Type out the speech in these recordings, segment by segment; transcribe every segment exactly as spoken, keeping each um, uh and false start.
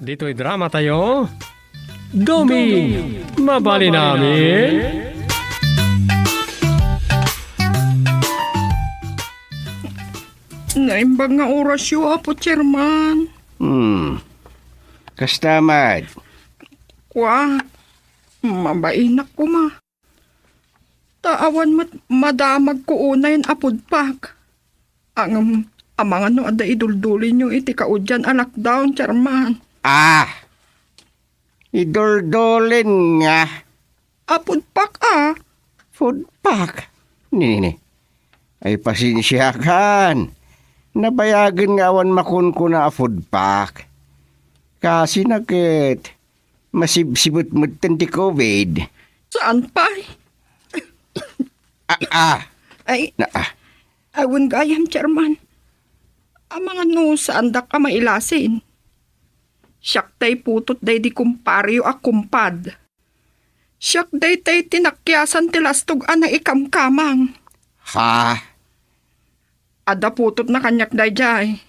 Ditoy drama tayo, Doming Mabalin Amin. Naimbag nga orasyo, Apo Chairman. Hmm. Kasta met. Kua, mabainak koma. Ta awan met madamagko unayen a food pack. Ngem, amangan no adda iduldulinyo iti kaudian a lockdown, Chairman. Ah! Iduldulin nga. A food pack, a. Food pack? Nini? Ay, pasensiakan. Nabayagen nga awan makunkuna a food pack. Kasina ket masibsibet metten ti covid. Saan pay? Ah, ah. Ay, Na, ah. Awan gayam, Chairman. Amangan no saandak a mailasin. Siak tay putot daydi kumpareyo a kumpad. Siak daytay ti nakiasan ti lastog a naikamkamang. Ha? Adda putotna kaniak daydiay.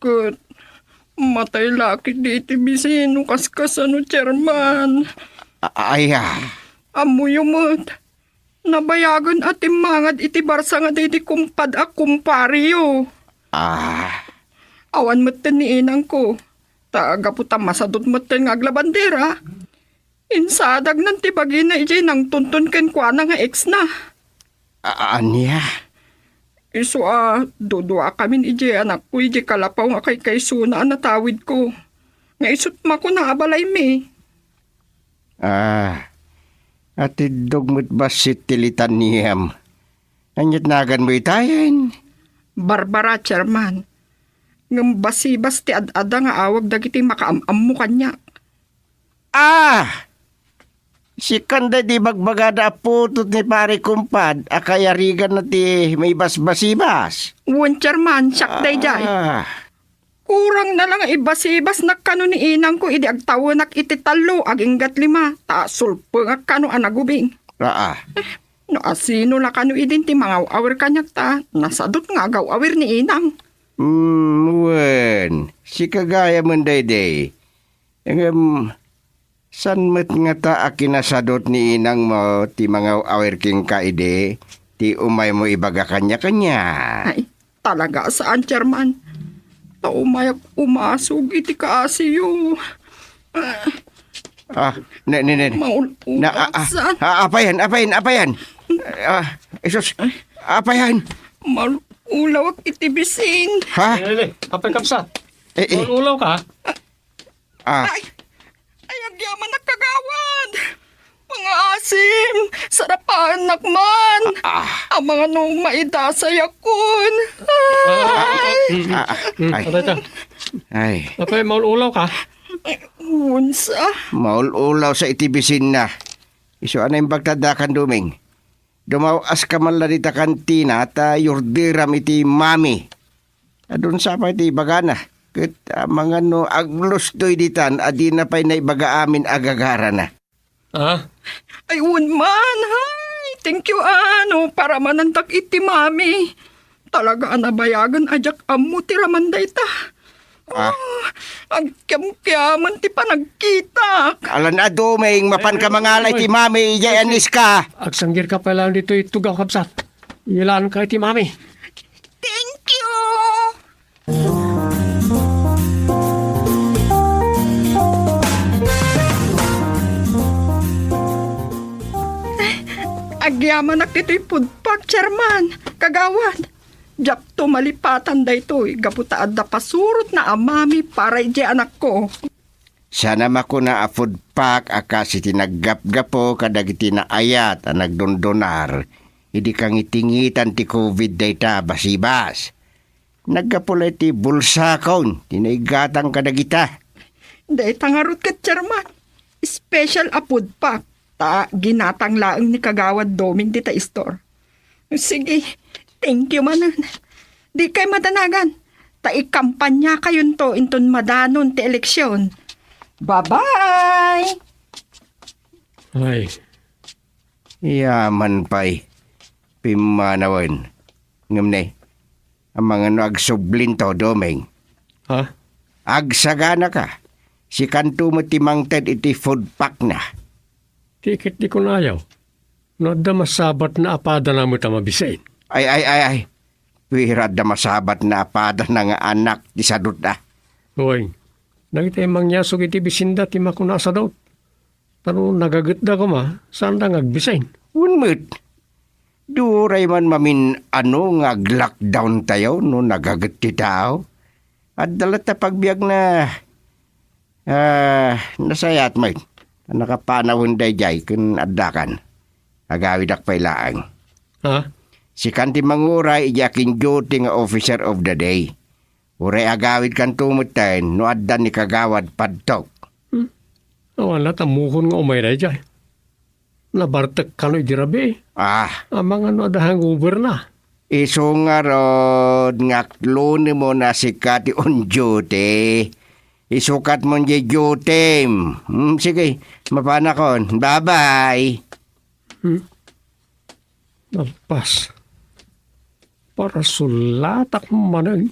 Ket matay la ketdi iti bisino kaskasano, Chairman. A-, aya. Ammoyo met, nabayagen a timmangad iti barsa nga daydi kumpad a kumpareyo. Ah. Awan metten ni inangko. Ta gapu ta masadut metten nga aglabandera, insadagnan ti bagina idiay nangtunton kenkuana nga exna. A-, ania? Isu a duduakamin idiay anakko idiay kalapaw nga kaykaysona a natawidko, nga isut' makuna a balaymi. Ah, atiddog met bassit ti litaniam. Ania't naganmo itayen? Barbara, Chairman. Ngem basibas ti ad-ada nga awag dagiti makaam-ammo kaniak. Ah! Sikan daydi bagbagada a putot ni Pare Kumpad a kayariganna ti maibasbasibas. Wen, Chairman, siak daydiay. Ah. Kurang na la nga ibasibasnak kano ni inangko idi agtawenak iti tallo agingga't lima, ta sulpengak kano a nagubing. Aa. Eh, no asino la kano idin ti mangaw-awir kaniak ta nasadut nga agaw-awir ni inang. Mm, wen, sika gayamen daydi. Ngem, saan met ngata a kinasadut ni inangmo ti mangaw-awir kenka idi ti umaymo ibaga kaniak ania? Ay, talaga a saan, Chairman. Ta umayak umasog iti kaasiyo. Ah, ne, ne, ne. Maul-ulaw, ah, ah, saan? Ah, apayan, apayan, apayan. Ah, Jesus, apayan. Maul-ulawak iti bisin. Ha? Lele, apay, kabsat? Eh, eh. Maul-ulaw ka? Ah. Ay, ay, agyamanak, kagawad. Pangaasim, sarapanak man. Ah, ah. Amangan no maidasayakon. Ah, ah, ah, ay. Mm, mm. Ah, ah, mm, ay. Atay ta. Ay. Apay, maul-ulaw ka? Ay, unsa? Maul-ulaw sa iti bisinna. Isu a naimbag ta addakan, Doming. Dumaw-as ka man la dita kantina ta yurderam iti mami. Adun sa pay ti ibagana. Ket, ah, amangan no aglustoy ditan a dina pay naibaga amin a gagarana. Ah? Ay, wen man. Ay, thank you, ah, no paramanantak iti mami. Talaga a nabayagen a diak ammo ti raman dayta. Ah. Ah, agkiamkiamen ti panagkitak. Alan a Doming, mapanka mangala iti mami, idiay anniska. Agsanggirka pay laeng ditoy tugaw, kabsat. Ilan ka iti mami. Thank you! Agyamanak ditoy food pack, Chairman, kagawad. Diakto malipatan daytoy gapu ta adda pasurotna a mami para idiay anakko. Saan a makuna a food pack a kas iti naggapgapu kadagiti naayat a nagdundunar idi kangitingitan ti covid dayta a basibas. Naggapu la iti bulsakon ti naigatang kadagita. Dayta ngarud ket, Chairman, special a food pack ta ginatang laeng ni Kagawad Doming dita istor. Sige, thank you manen. Dikay madanagan, ta ikampanyakayonto inton madanon ti eleksion. Bye-bye! Ay, yaman pay. Pimmanawen. Ngem ne, amangan no agsublinto, Doming. Ha? Agsaganaka. Sikanto met ti mangted iti food pack na. Ti ket di kunayo, no adda masabatna a padana met a mabisin. Ay, ay, ay, ay. Kuira adda masabatna a padana nga anak ti sadutda. Uy, dagiti mangyasog iti bisinda ti makuna a sadut. Ta no nagagetda koma, saanda nga agbisin. Wen met. Di uray man mamin-ano nga ag-lockdown tayo no nagaget ti tao. Adda latta pagbiagna. Ah, nasayaat met. Nakapanawen daydiay ken addakan. Agawidak pay laeng. Ha? Sikan ti manguray idiay akin-duty nga officer of the day. Uray agawidkanto metten no adda ni kagawad padtok. Hmm. Awan la ta mukon nga umay daydiay. Nabartek kano idi rabii. Ah. Amangan no adda hangover na. Isu ngarud nga aklonem a sika ti on duty. Isukatmo diay duty. Hmm, sige, mapanakon. Bye-bye. Hmm. Nagpas. Para sulatak manen.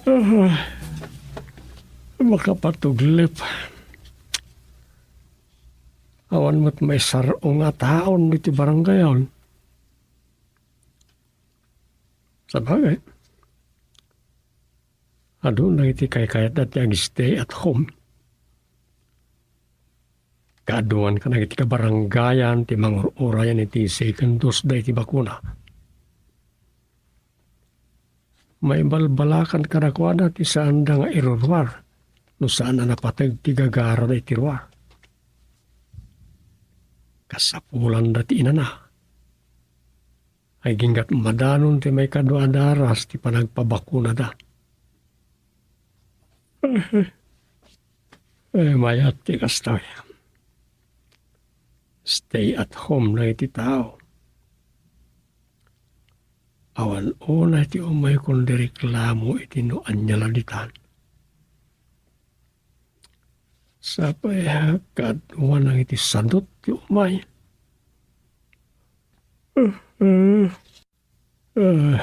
Ah, makapatuglip. Awan met maisar-ong a taon iti barangayon. Sabagay, aduna iti kaykayatda ti ag-stay at home. Kaaduan kadagiti kabarangayan ti mangur-urayan iti second dose da iti bakuna. Maibalbalakan kadakuada ti saanda nga iruruar no saan a napateg ti gagarada iti ruar. Kasapulanda ti inana. Aginggat madanon ti maikadua a daras ti panagpabakunada. Eh, mayat ti kastoy. Stay at home na iti tao. Awan unay ti umay kun di reklamo iti no ania la ditan. Sapay a kaaduan iti sadut ti umay. Ah,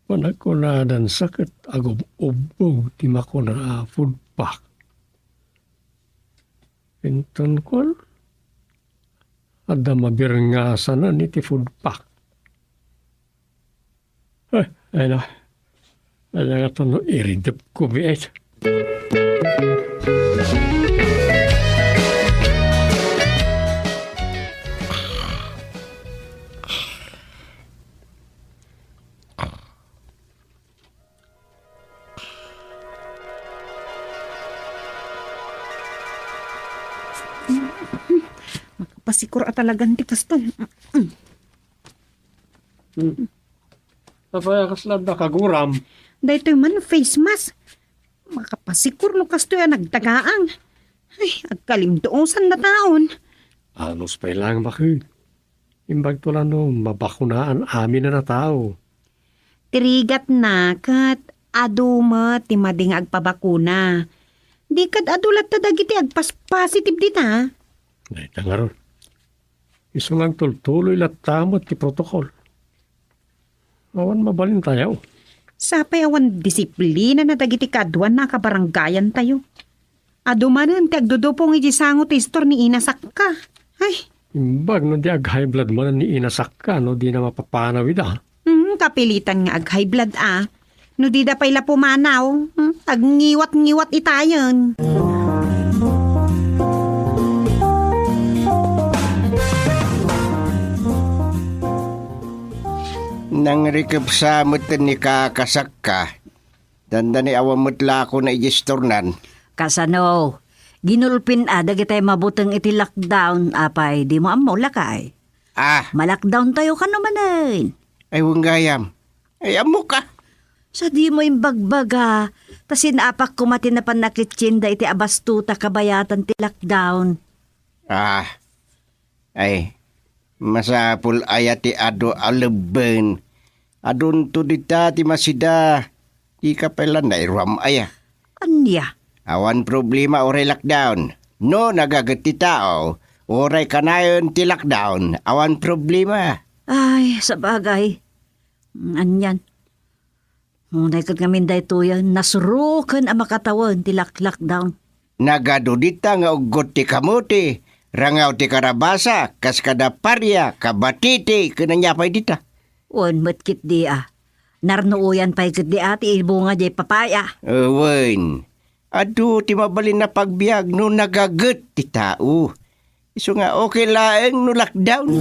panakunadan sa ket agub-ubbog ti makuna a food pack. Inton kuan, adda mabirngasanan iti food pack. Eh, ay na. Ay na nga to no iridep ko biit. Makapasikur a talagan ti kastoy. Hmm. Apay a kasla adda kaguram? Daytoy man face mask. Makapasikur no kastoy a nagtagaang. Ay, agkalimtuosan na taon. Anus pay lang, bakit? Imbagto la no mabakunaan amin a tao. Ti rigatna ket adu met ti madi nga agpabakuna. Di kad adu latta dagiti agpas-positive dita. Dayta ngarud. Isu nga agtultuloy latta met ti protocol. Awan mabalintayo. Sapay awan disiplina na dagiti kaaduan a kabarangayan tayo. Adu manen ti agdudupong iti sango ti istor ni Ina Sakka. Ay. Imbag no di ag-high blood manen ni Ina Sakka no dina mapapanaw ida. Hmm, kapilitan nga ag-high blood a. No dida pay la pumanaw, hmm, agngiwat-ngiwat itayen. Nangrikep sa met ni Kaka Sakka. Dandani awan met la ako na igistornan. Kasano? Ginulpin a dagitay mabuteng iti lockdown, apay, dimo ammo, lakay? Ah. Ma-lockdown tayo kano manen. Ay, wen gayam. Ay, ammo ka. Sa dimo imbagbaga, ta sinaapak koma ti napan a kitchenda iti abasto ta kabayatan ti lockdown. Ah. Ay, masapul aya ti adu a lebben? Adunto dita ti masida. Dika pay la nairuam aya. Ania? Awan problema uray lockdown. No nagaget ti tao, uray kanayon ti lockdown, awan problema. Ay, sabagay. Anian. Unay ket ngamin daytoyen, nasuroken a makatawen ti lak-, lockdown. Nagadu dita nga uggot ti kamote, rangaw ti karabasa, kas kada paria, kabatiti, ken ania pay dita. Wen met ketdi a. Narnuoyan pay ketdi a ti ibunga diay papaya. Eh, wen. Adu ti mabalin a pagbiag no nagaget ti tao. Isu nga okay laeng no lockdown.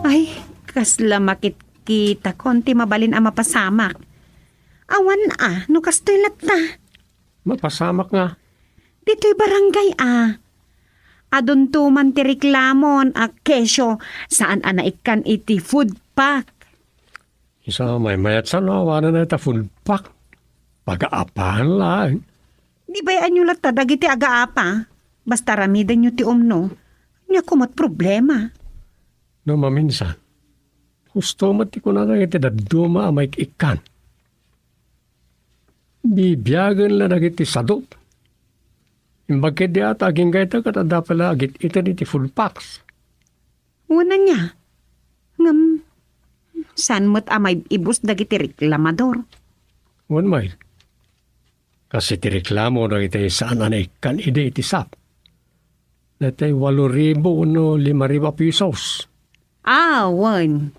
Ay, kasla makitkitakon ti mabalin a mapasamak. Awan a, no kastoy latta. Mapasamak nga. Ditoy barangay a. Adunto man ti reklamon a kesyo saan a naikkan iti food pack. Isu, maymayat sa no awanen dayta food pack. Pagaapan laeng. Di bay-anyo latta dagiti agaapa? Basta aramidenyo ti umno. Ania koma ti problema? No maminsan, husto met ti kuna dagiti dadduma a maik-ikkan. Bibiagen la dagiti sadut. Imbag ketdi a ta agingga ita ket adda pay la agit-iten iti food packs. Wen ania? Ngem, saan met a maib-ibus dagiti reklamador? Wen met. Kas iti reklamo dagiti saan a naikkan idi iti sap. Daytoy walo ribu wenno lima ribu a pesos. Ah, wen.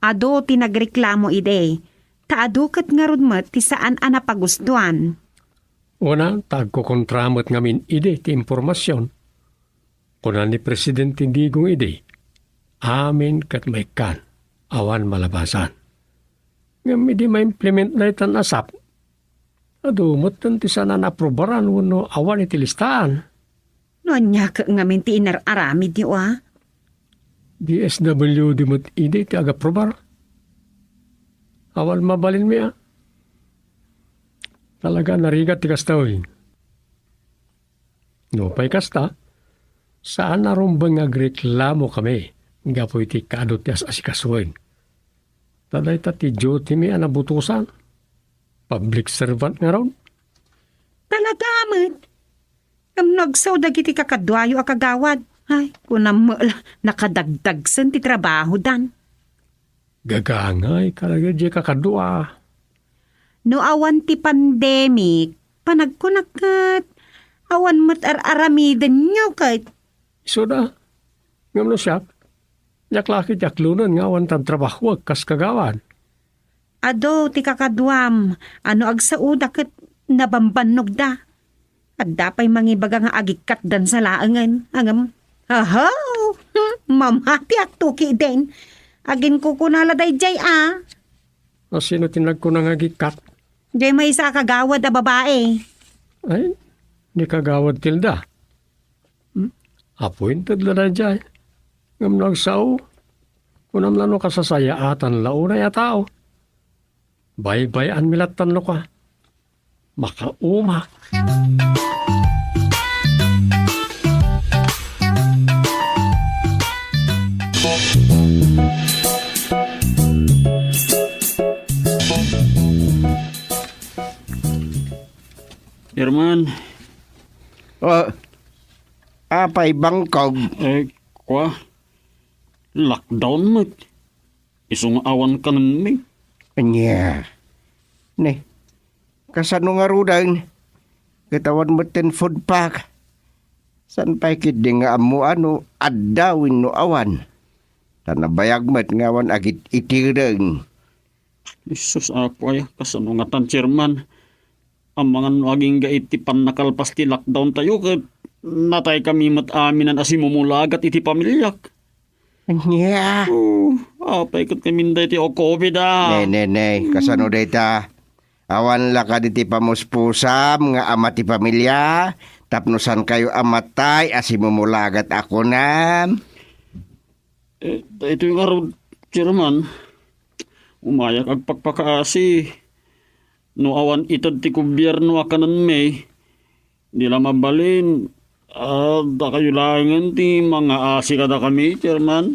Adu ti nagreklamo idi, ta adu ket ngarud met ti saan a napagustuan. Una, ta agkukontra met ngamin idi ti impormasion. Kuna ni Presidente Digong idi, amin ket maikkan, awan malabasan. Ngem idi ma-implement daytan a sap, adu metten ti saan a naaprobaran wenno awan iti listaan. No ania ket ngamin ti inar-aramidyo a? D S W D met idi ti agaprobar. Awan mabalinmi a. Talaga narigat ti kastoy. Nupay kasta, saan a rumbeng nga agreklamo kami gapu iti kaadu ti as-asikasuen. Ta dayta ti duty mi a nabutosan. Public servant ngarud. Talaga met. Ngem no agsao dagiti kakaduayo a kagawad. Ay, kunam met la, nakadagdagsen ti trabahodan. Gagangay kadagiti kakadua. No awan ti pandemic, panagkunak ket awan met ar-aramidenyo ket. Isuda, ngem no siak, diak la ket ti aklonen nga awan tan trabahoek kas kagawad. Adu ti kakaduam a no agsaoda ket nabambannogda. Adda pay mangibaga nga agikkat dansa laengen, ngem, ahaw! Hmm, mamatiak to kiden. Aginkukuna la daydiay a. A, sino ti nagkuna nga agikkat? Diay maysa a kagawad a babai. Ay, ni Kagawad Tilda. Hmm? Appointed la daydiay. Ngem no agsao, kunam la no kasasayaatan la unay a tao. Baybay-anmi lattan no ka. Makaumak. Chairman. Ah, apay bangkog? Eh, kwa, lockdown met. Isu nga awan kanenmi. Ania? Ne, kasano ngaruden? Ket awan metten food pack. Saan pay ketdi nga ammo a no adda wenno awan? Ta nabayag met nga awan agit-itedeng. Jesus, Apo, ay, kasano ngatan, Chairman? Amangan no agingga iti pannakalpas ti lockdown tayo, ket natay kami met aminan a simumulagat iti pamiliak. Ania? Oh, apay ket kamin daytoy a covid, ah. Ne, ne, ne, kasano dayta? Awan la kadi ti pamuspusam nga ama ti pamilya, tapno saan kayo a matay a simumulagat a kunam? Eh, daytoy ngarud, Chairman, umayak agpakpakaasi. No awan ited ti gobierno a kanenmi, di la mabalin, ah, dakayo laengen ti mangaasi kadakami, Chairman.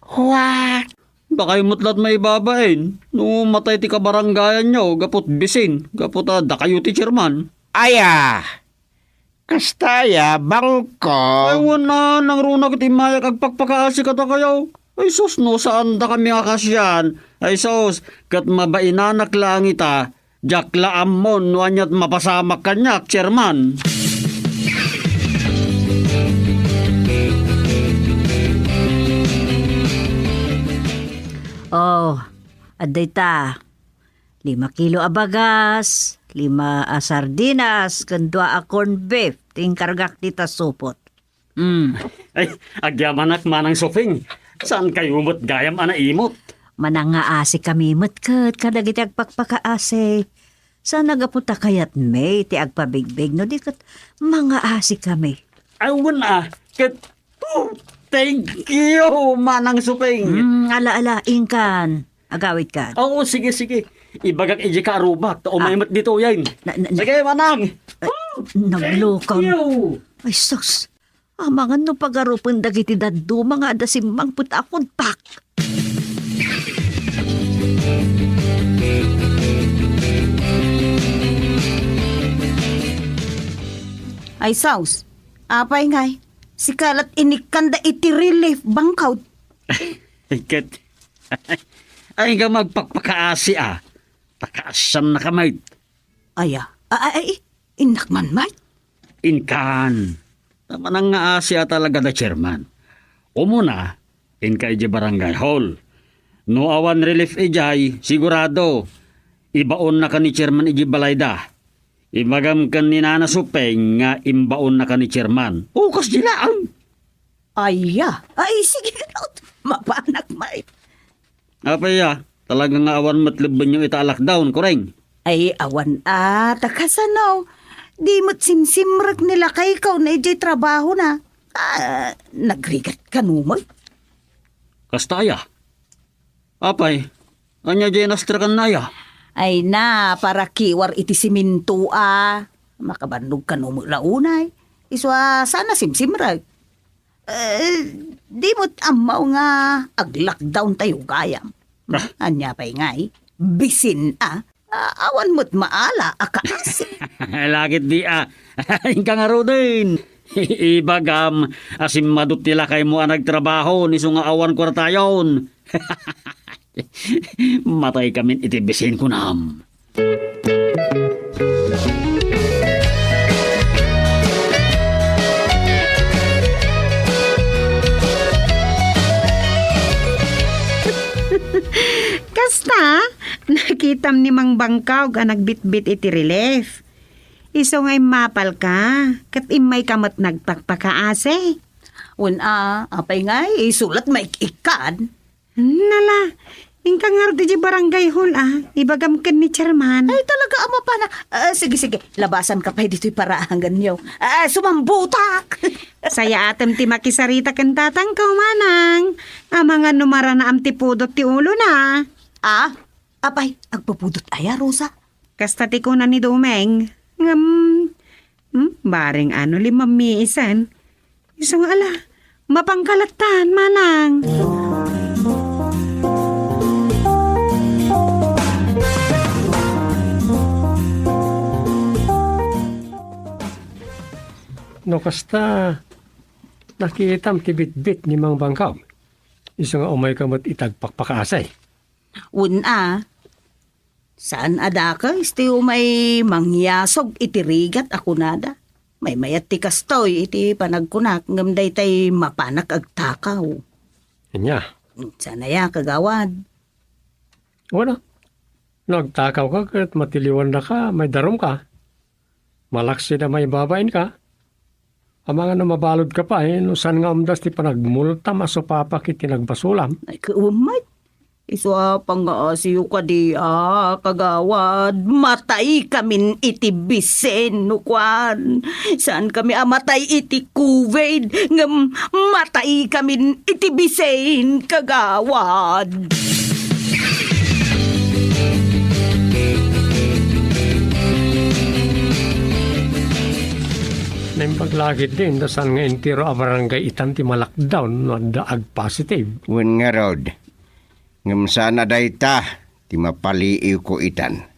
What? Dakayo met la't maibabain no matay ti kabarangayanyo gapu't bisin, gapu ta dakayo ti chairman. Aya, kasta aya, Bangkog? Ay, wen a, nangruna ket immayak agpakpakaasi kadakayo. Ay sus, no saandakami nga kasian. Ay sus, ket mabainanak laeng ita, diak la ammon no ania't mapasamak kaniak, chairman. Oh, adda ita. Lima kilo a bagas, lima a sardinas, ken dua a corned beef ti inkargak dita supot. Hmm. Ay, agyamanak, Manang Suping. Saankayo met gayam a naimot? Manangaasi kami met ket kadagiti agpakpakaasi. Saan a gapu ta kayatmi ti agpabigbig no di ket mangaasi kami. Ay, wen a, ket, oh, thank you, Manang Suping. Hmm, ala, ala, inkan. Agawidkan. Oo, sige, sige. Ibagak idiay kaarrubak, ta umay met ditoyen. Na, na, na, Sige, Manang. Ay, Oh, thank naglukang. you. Ay, sus. Amangan no pagarupen dagiti dadduma nga adda simmangpet a kontak. Ay, sus. Apay ngay, sika la't inikkanda iti relief, Bangkog. Ket, ay, nga magpakpakaasi, a. Pakaasiannaka met. Aya, a-, a-, ay, innak man met? Inkan. Ta manangaasi a talaga da chairman. Umuna, inka idiay barangay hall. No awan relief idiay, sigurado, ibaonnaka ni chairman idiay balayda. Ibagam ken ni Nana Suping nga imbaonnaka ni chairman. O, kasdi laeng. Aya, ay, sige, mapanak met. Apay a, talaga nga awan met lebbenyo ita a lockdown, Kureng? Ay, awan a, ta kasano? Di met simsimrek ni lakayko na idiay trabahona. A, nagrigat kano met? Kasta aya? Apay, ania diay nastrakanna aya? Ay na, para kiwar iti siminto a. Makabannog kano met la unay. Isu a saan a simsimrek. Eh, di met ammo nga ag-lockdown-tayo gayam. Ah. Ania pay ngay? Bisin a. A-, awan met maala a kaasi. Lakit di a. Inka ngaruden. Ibagam a simmadut ti lakaymo a nagtrabaho, isu nga awan kuartayon. Mataykamin iti bisin, kunam. Kasta, nakitam ni Mang Bangkog a nagbitbit iti relief. Isu nga immapalka, ket immayka met nagpakpakaasi. Wen a, apay ngay, isu la't maik-ikkad. Nala, inka ngarud idiay barangay hall a, ibagam ken ni chairman. Ay, talaga a mapanak. Ah, sige, sige, labasanka pay ditoy paraanganyo. Ah, sumambutak! Sayaatem ti makisarita ken tatangko, manang. Amangan no maranaam ti pudot ti ulona. Ah, apay, agpupudot aya, Rosa? Kasta ti kuna ni Domeng. Ngem, hmm, bareng a no limammiisan. Isu nga ala, mapangkalattan, manang. No kasta, nakitam ti bitbit ni Mang Bangkog. Isu nga umayka met iti agpakpakaasi. Wen a, saan a dakes ti umay mangyasog iti rigat a kunada. Maymayat ti kastoy iti panagkunak ngem daytay mapanak agtakaw. Ania? Saan aya, kagawad? Wala. No agtakawka ket matiliwannaka, maidarumka. Malaksid a maibabainka. Amangan no mabaludka pay, no saan nga umdas ti panagmultam a supapak iti nagbasulam. Ay, kaumay. Isu a pangaasiyo kadi a, kagawad, mataykamin iti bisin no kuan. Saankami a matay iti covid, ngem mataykamin iti bisin, kagawad. Naimbag la ketdin ta saan nga entero a barangay itan ti ma-lockdown no adda agpositive. Wen ngarud, Ngem saan a dayta ti mapaliiwko itan.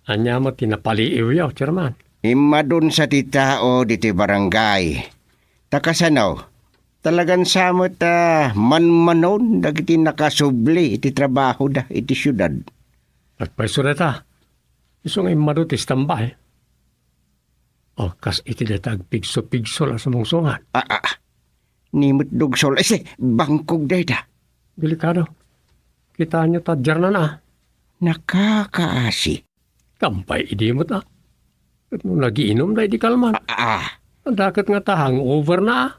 Ania met ti napaliiwyo, Chairman? Immadun sa ti tao ditoy barangay. Ta kasano, talagan sa met a manmanon dagiti nakasubli iti trabahoda iti siudad. Agpayso dayta. Isu nga immadu ti standby. O, kas iti dayta agpigso-pigso a sumungsongan. Ah, ah. Ni met dugsol. Ay, si, bangkog dayta. Delikado. Kitaenyo ta diarna, ah. Nakakaasi. Kampay idi met, ah. Ket no nagiinom da idi kalman. Ah, ah. Daket nga ta hangover na, ah.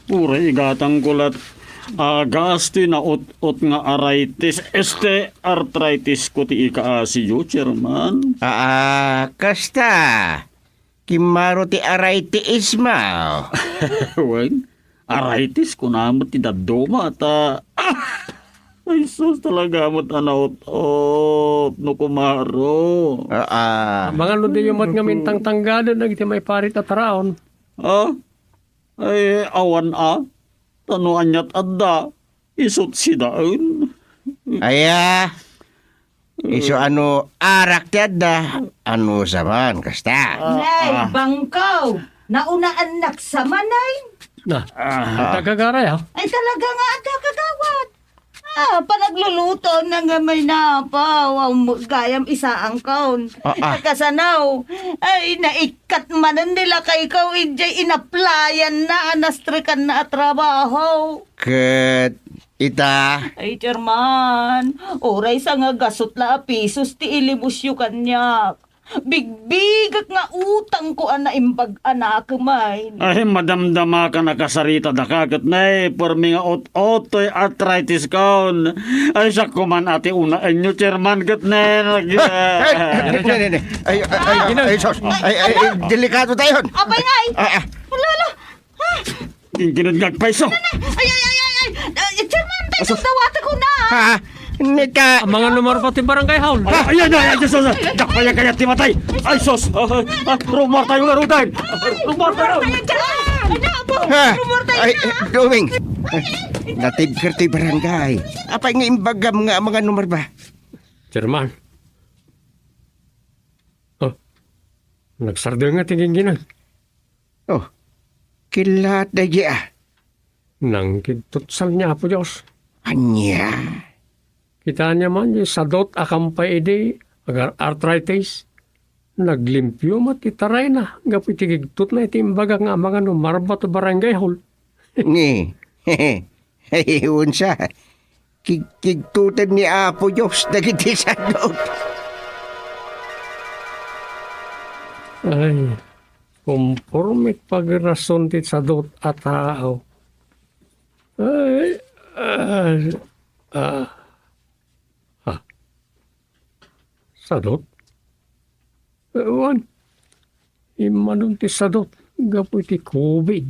Uray igatangko lat a gas ti naut-ot nga arthritis. Este, arthritis ko ti ikaasiyo, Chairman. Aa, kasta. Kimmaro ti arthritis mo. Wen, arthritis ko na met ti dadduma ta. Ah! Ay, sus, talaga met a naut-ot no kumaro. Aa. Amangan no diyo met nga mintangtanggaden dagiti maiparit a taraon. Ah? Ay, awan a. Ta no aniat adda, isut sidaen. Aya, isu ano arak ti adda, ano saman, kasta. Ah, Nay, ah. Bangkaw, naunaannak sa manay. Na, ah, tagagaray, ha? Ay, talaga nga, adda kagawad. Ah, panagluluto na nga may napaw, ang gayam isaangkaw. Ah, ah. Kasanaw, ay, naikkat manen ni lakaykaw, idiay inaplayan na, anastrikan na a trabaho. Ket ita? Ay, Chairman, uray sa nga gasut la a pisos ti ilimusyo kaniak. Bigbigek nga utangko a naimbag a nakemay. Ay, madamdama ka nakasarita daka ket ne, permi nga ut-ut toy arthritis kon. Ay, siak koman a ti unaenyo, Chairman, ket ne, nag- Ay, ay, ay, ay, ay, ay, sus. Ay, ay, ay, delikado tayon. Apay ngay? Ah, ah. Ala, ala. Ah. Gingginad nga agpayso. Ay, ay, ay, ay, ay. Ay, Chairman, tayo, asus, dawata ko na. Ha? Nika. Ang mga numero pa ti barangay hall. Ay, ay, ay, ay, sus, sus. Dakpaya kaya ti matay. Ay, sus. Ah, ah, ah, rumor tayo nga, Ruday. Rumor tayo. Ay, Chairman. Ay, napo. Ha? Rumor tayo. Ay, na. Duming. Natibker ti barangay. Apay nga imbagam nga mga numero ba? Chairman. Oh, nagsardeng nga ti gingginad. Oh, kilat daydi a. Nangkigtutsal ni Apo Dios. Ania? Kitaenyo man, di sadot a kampay idi, agar-arthritis. Naglimpio met ti tarayna, gapu iti kigtutna iti imbagak nga amangan no marbat barangay hall. Ni, unsa? Kigkigtuten ni Apo Dios dagiti sadot. Ay, kumporme ti pagrason ti sadot a tao. Ay, ah, ah, ah. Sadot? Wen, immanon ti sadot gapu iti covid.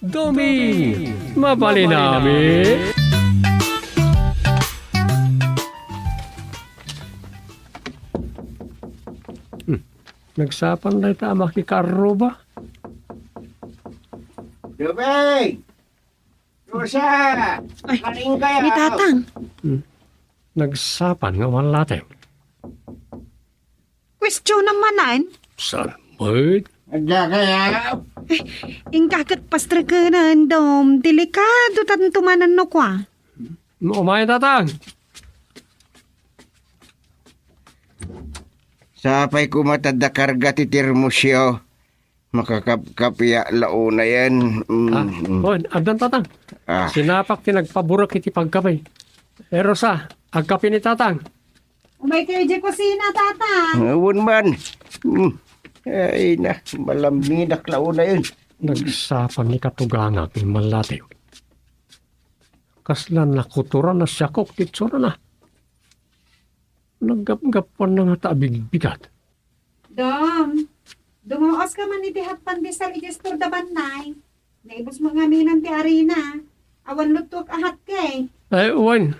Doming, mabalinami. Hmm. Nagsapa dayta a makikaarruba. Doming! Rosa! Ay, kain kayo! Ni Tatang. Hmm. Nagsapa nga mallateng. Question naman, an? Saan met? Adda kaya? Ay, inka ket pastreken, Dom. Delikado tanto manen no kua. No, umay, Tatang. Sapay koma ta adda karga ti termosyo. Makakapkapiak la unayen. Mm, ah, mm. Oh, addan, Tatang. Ah. Sinapak ti nagpaburek iti pagkape. Eh, Rosa, agkape ni Tatang. Umay kayo di kusina, Tatang. Awan man. Mm. Ay na, malaminak la unayen. Nagsapa ni katugangak ni Malatiw. Kasla nakuturan na siakok ti itsurana. Naggapgappuan na ngata a bigbigat. Dom, dumaos ka man iti hatpandesal idiay store da Bannay. Naibus mo nga aminan ti arina. Awan luttuak a hatke. Ay, wen.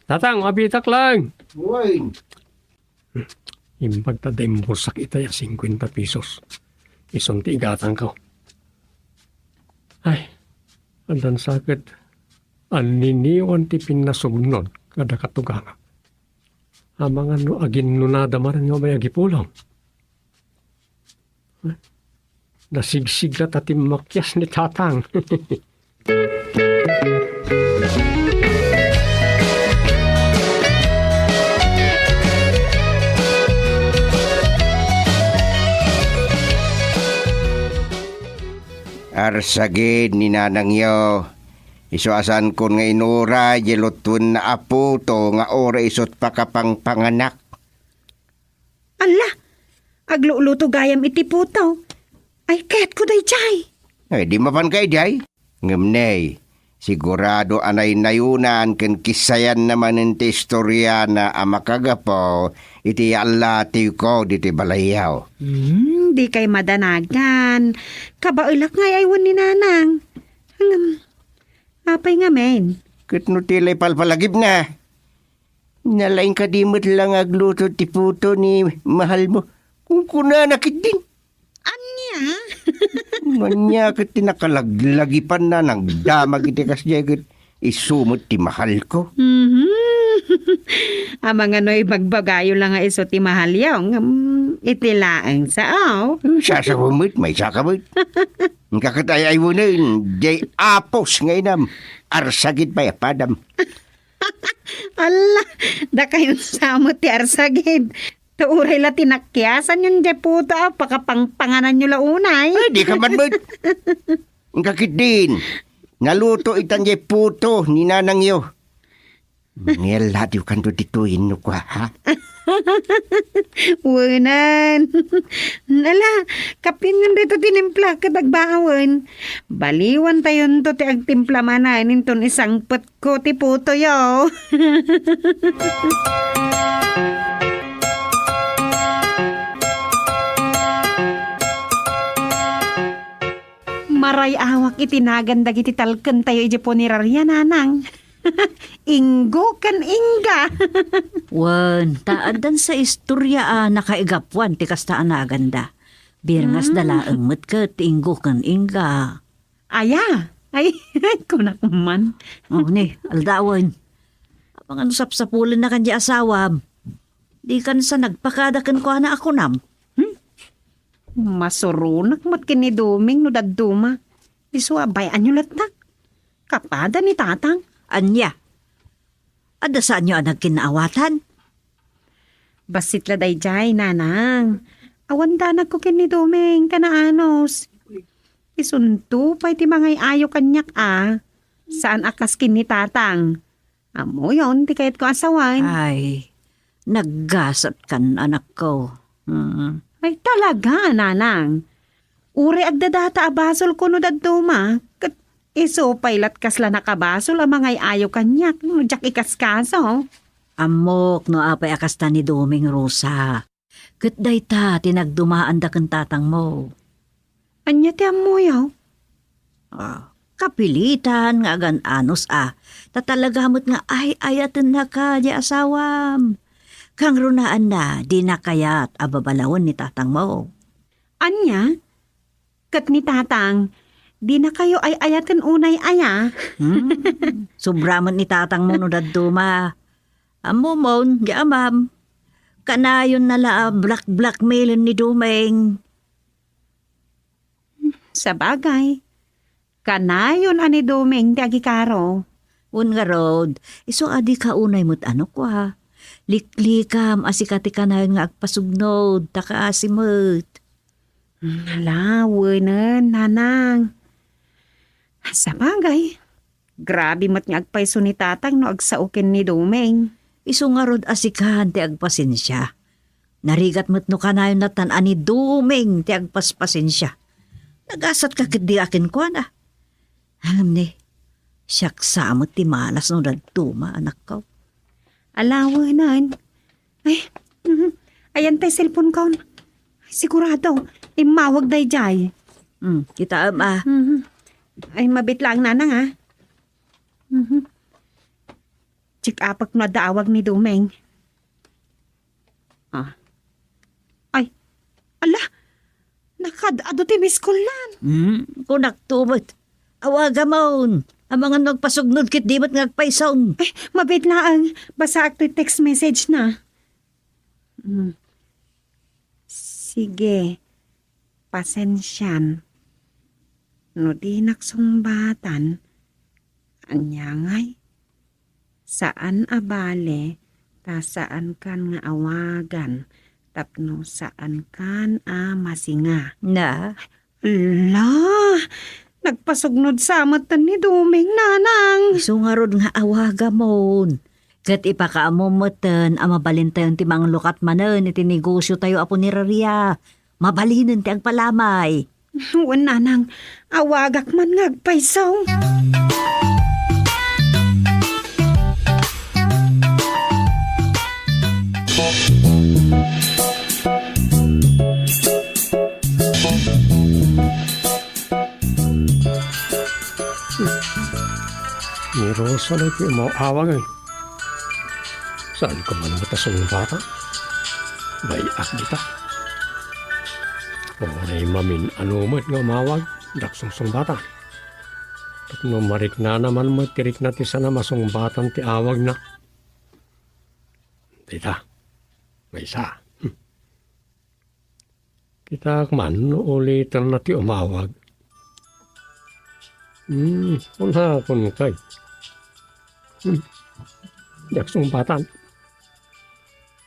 Tatang, mabitak lang! Uy! Imbag ta diay imbulsak itay a singkuenta pesos. Isun ti igatangko. Ay, addan sa ket anniniwan ti pinnasugnod kadakato gana. Amangan no aginnunada manen nga umay agipulong. Nasigsigla ta timmakias ni Tatang. Arsagid ni nanangyo. Isu a saankon nga inuray diay lutoenna a puto nga uray isut' pakapangpanganak. Alla, agluluto gayam iti puto. Ay, kayatko daydiay. Ay, di mapanka idiay. Ngem ne, sigurado a naynayonan ken kissayanna manen ti istoriana a makagapu iti allatiwko ditoy balayyo. Hmm, dikay madanagan. Kabaelak nga ay-aywen ni Nanang. Ngem, apay ngamin? Ket no ti lay palpalagipna. Nalaing kadi met la nga agluto ti puto ni mahalmo. Kunkunana ketdin. Ania? Ania ket ti nakalaglagipanna nagdamag iti kasdiay ket isu met ti mahalko. Mhm. Amangan no ibagbagayo la nga isu ti mahalyo, ngem iti laeng sao? Sasawen met, maysaka met. Inka ket ay-aywenen, diay apos nga inam, arsagid pay a padam. Alla, dakayon sa met ti arsagid. Ta uray la ti nakiasanyon diay puto a pakapangpangananyo la unay. Ay, dika man met. Inka ketdin. Naluto itan diay puto ni nanangyo. Mangiallatiwkanto ditoy no kua, ha? Wenan. Ala, kapienyon dayta tinimpla ket agbawen. Baliwantayonto ti agtimpla manen inton isangpetko ti putoyo. Maray-awak iti nagan dagiti talkentayo idiay puneraria, Nanang. Inggo ken ingga. Wen, ta addan sa istoria a nakaigapuan ti kasta a naganda. Birngasda Mm. laeng met ket ti inggo ken ingga. Aya? Ay, kunak man. Oh, ni, aldawen. Amangan sapsapulennakan diay asawam. Dikan sa nagpakada kenkuana a kunam. Hmm? Masuronak met ken ni Doming no dadduma. Isu a bay-anyo latta. Kapada ni Tatang. Ania? Adda saanyo a nagkinnaawatan? Bassit la daydiay, Nanang. Awan danagko ken ni Doming, kanaanos. Isunto pay ti mangay-ayo kaniak a. Saan a kas ken ni Tatang. Ammoyon ti kayatko a sawen. Ay, naggasatkan, anakko. Hmm. Ay, talaga, Nanang. Uray agdadata a basolko no dadduma, ket isu pay lat kasla nakabasol a mangay-ayo kaniak no diak ikaskaso. Ammok no apay a kasta ni Doming, Rosa. Ket dayta ti nagdumaanda ken tatangmo. Ania ti ammoyo? Ah, kapilitan nga agan-anos a, ta talaga met nga ay-ayatennaka diay asawam. Kangrunaanna, dina kayat a babalawen ni tatangmo. Ania? Ket ni Tatang, dinakayo ay-ayaten unay aya? Hmm. Sobra met ni tatangmo no dadduma. Ammomon, di amam. Kanayonna la a black-blackmailen ni Doming. Sabagay, kanayon a ni Doming ti agikaro. Wen ngarud, isu a dika unay met a nukua. Liklikam a sika ti kanayon nga agpasugnod, ta kaasi met. Ala, wenen, Nanang. Sabagay, grabe met nga agpayso ni Tatang no agsao ken ni Doming. Isu ngarud a sikan ti agpasensia. Narigat met no kanayon lattan a ni Doming ti agpaspasensia. Nagasatka ketdi a kenkuana. Ngem ni, siak sa met ti malas no dadduma, anakko. Ala, wenen. Ay, mhm. Ayan tay cellphone kon. Sigurado, immawag daydiay. Hmm, kitaem a. Mhm. Ay, mabit lang, Nanang, ah. Mhm. Check-upek no adda awag ni Dumeng. Ah. Ay, ala, nakaad-ado ti miss call-na. Hmm, kunakto met. Awagamon. Amangan no agpasugnod ket di met nga agpayso. Ay, mabiit laeng. Basaak toy text message-na. Hmm. Sige, pasensian. No dinak sungbatan, ania ngay? Saan a bale, ta saankan nga awagan, tapno saankan a masinga. Na? Ala, nagpasugnod sa met ni Dumeng, Nanang. Isu ngarud nga awagamon. Ket ipakaammo metten a mabalintayon ti manglukat manen iti negosiotayo a puneraria. Mabalinen ti agpalamay. Wen, Nanang, awagak man nga agpayso. Ni Rosa daytoy umawawag, ay. Saanko man met a sungbatan? Bay-ak dita. Uray mamin-ano met nga umawag, diak sungsungbatan. Tapno mariknana man met ti rikna ti saan a masungbatan ti awagna. Dita, maysa. Hmm. Kitaek man no ulitenna ti umawag. Hmm, kunakon kay. Hmm, diak sungbatan.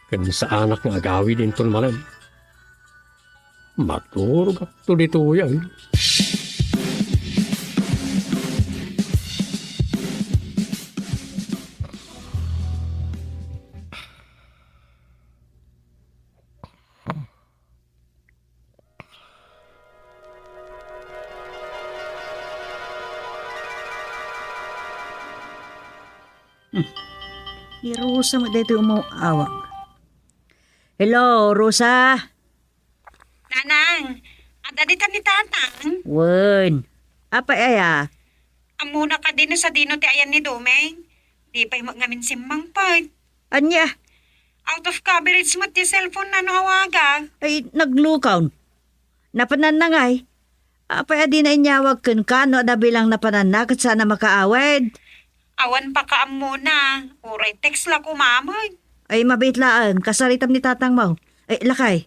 Ken saanak nga agawid inton manen. Maturogakto ditoy, ay. Hmm. Ni Rosa met daytoy umaw-awag. Hello, Rosa? Nanang, adda ditan ni Tatang? Wen. Apay aya? Ammona kadi no sadino ti ayan ni Domeng? Di pay met ngamin simmangpet. Ania? Out of coverage met ti cellphone-na no awagak. Ay, naglukaw. Napananna ngay? Apay a dina inyawag kenka no adda bilang napananna ket saan a makaawid? Awan pakaammona. Uray text la koma met. Ay, mabiit laeng. Kasaritam ni tatangmo. Ay, lakay.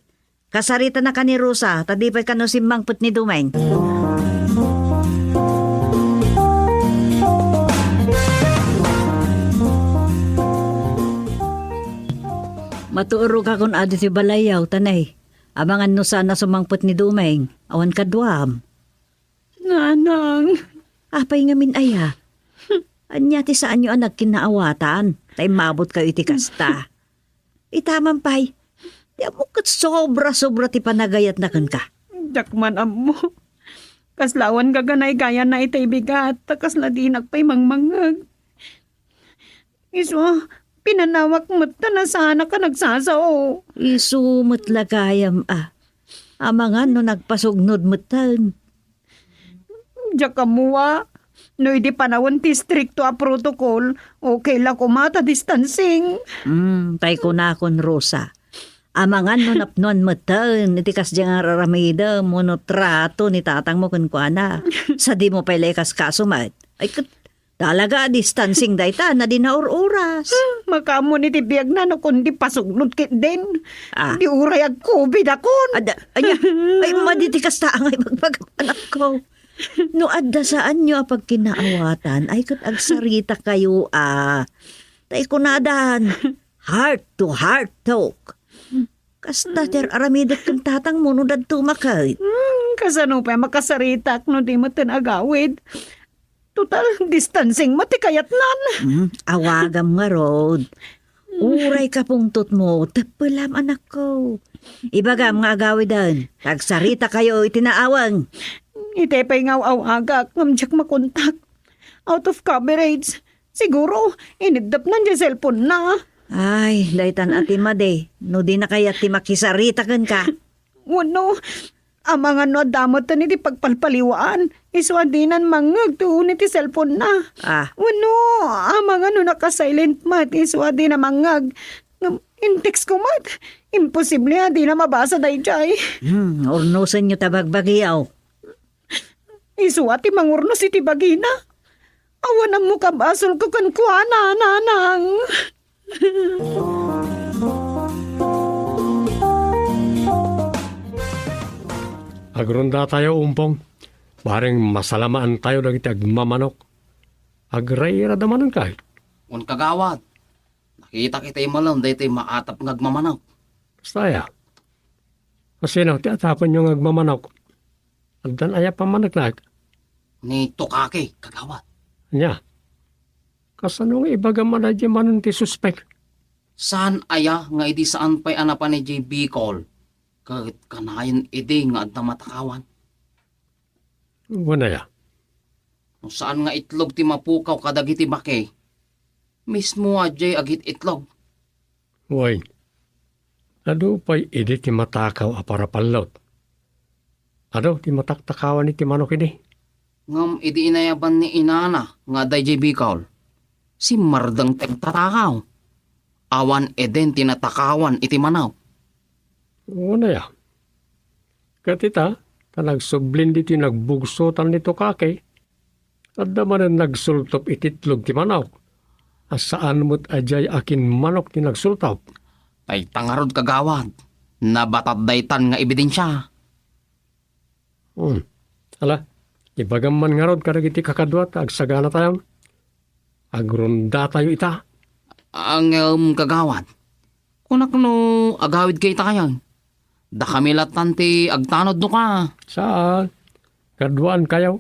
Kasaritanaka ni Rosa, ta di pay kano simmangpet ni Domeng. Matuorogakon adi ti balayyo, ta nay, amangan no saan a sumangpet ni Domeng, awan kaduam. Nanang. Apay ngamin aya? Ania ti saanyo a nagkinnaawatan, ta immabotkayo iti kasta? Ita man pay, ti ammok ket sobra-sobra ti panagayatna kenka. Diak man ammo. Kasla awan gaganaygayana ita ibigat, ta kasla dinak pay mangmangngeg. Isu, pinanawak met ta nasanak a nagsasao. Isu met la gayam a. Amangan no nagpasugnod metten. Diak ammo a. No idi panawen ti istrikto a protocol, okay la koma ta distancing. Hmm, tay kunakon, Rosa. Amangan no napnoan metten iti kasdiay nga ar-aramidem wenno trato ni tatangmo kenkuana. Sadimo pay la ikaskaso met. Ay, ket talaga a distancing dayta, na di naur-oras. Makaammo ni ti biagna no kundi pasugnod ketdin. Ah. Di uray agkubidakon. Ada, ania? Ay, madi ti kasta a nga ibagbagam, anakko. No adda saanyo a pagkinaawatan, ay ket agsaritakayo a. Tay kunadan, heart to heart talk. Kasta ti ar-aramidek ken tatangmo no dadto maket. Hmm, kasano pay makasaritak no di metten agawid? Total, distancing met ti kayatnan. Hmm, awagam ngarud. Uray kapungtotmo, teppelam, anakko. Ibagam nga agawiden, agsaritakayo iti naaweng. Itay pay nga aw-awagak, ngem diak makontak. Out of coverage. Siguro, iniddepnan diay cellphone-na. Ay, daytan a ti madi, no dina kayat ti makisarita kenka. Wenno, Amangan no adda met iti pagpalpaliwan, isu a dinan mangngeg ti uni ti cellphone-na. Ah. Wenno, amangan no naka-silent met, isu a dina mangngeg. Ngem in-text ko met, imposible a dina mabasa daydiay. Hmm, urnosenyo ta bagbagiyo. Isu a ti mangurnos iti bagina. Awan ammo kabasolko kenkuana, nanang. Agrondatayo, Umpong. Bareng masalamaantayo dagiti agmamanok. Agrairada manen kay? Wen, kagawad. Nakitak iti imalem daytoy maatap nga agmamanok. Kasta aya? Kasino ti atapenyo nga agmamanok? Addan aya pammaneknek? Ni Tokaki, kagawad. Ania? Kasano nga ibagam a daydiay manen ti suspek? Saan aya nga idi saan pay a napan idiay Bicol, ket kanayon idi nga adda matakawan? Wen aya? No saan nga itlog ti mapukaw kadagiti baki, mismo a diay agit-itlog. Wen, adu pay idi ti matakaw a parapallot. Adu ti mataktakawan iti manok idi. Ngem idi inayaban ni inana nga adda idiay Bicol, simmardeng ti agtatakaw. Awan iden ti natakawan iti manok. Wen aya? Ket ita, ta nagsublin ditoy nagbugsotan ni Tokaki, adda manen nagsultop iti itlog ti manok, a saan met a diay akin manok ti nagsultop. Dayta ngarud, kagawad, nabatad daytan nga ebidensia. Hmm. Ala, ibagam man ngarud kadagiti kakadua ta agsaganatayon. Agrondatayo ita. Ngem, kagawad, kunak no agawidkayo ita kayon. Dakami lattan ti agtanod no ka. Saan? Kaduaankayo.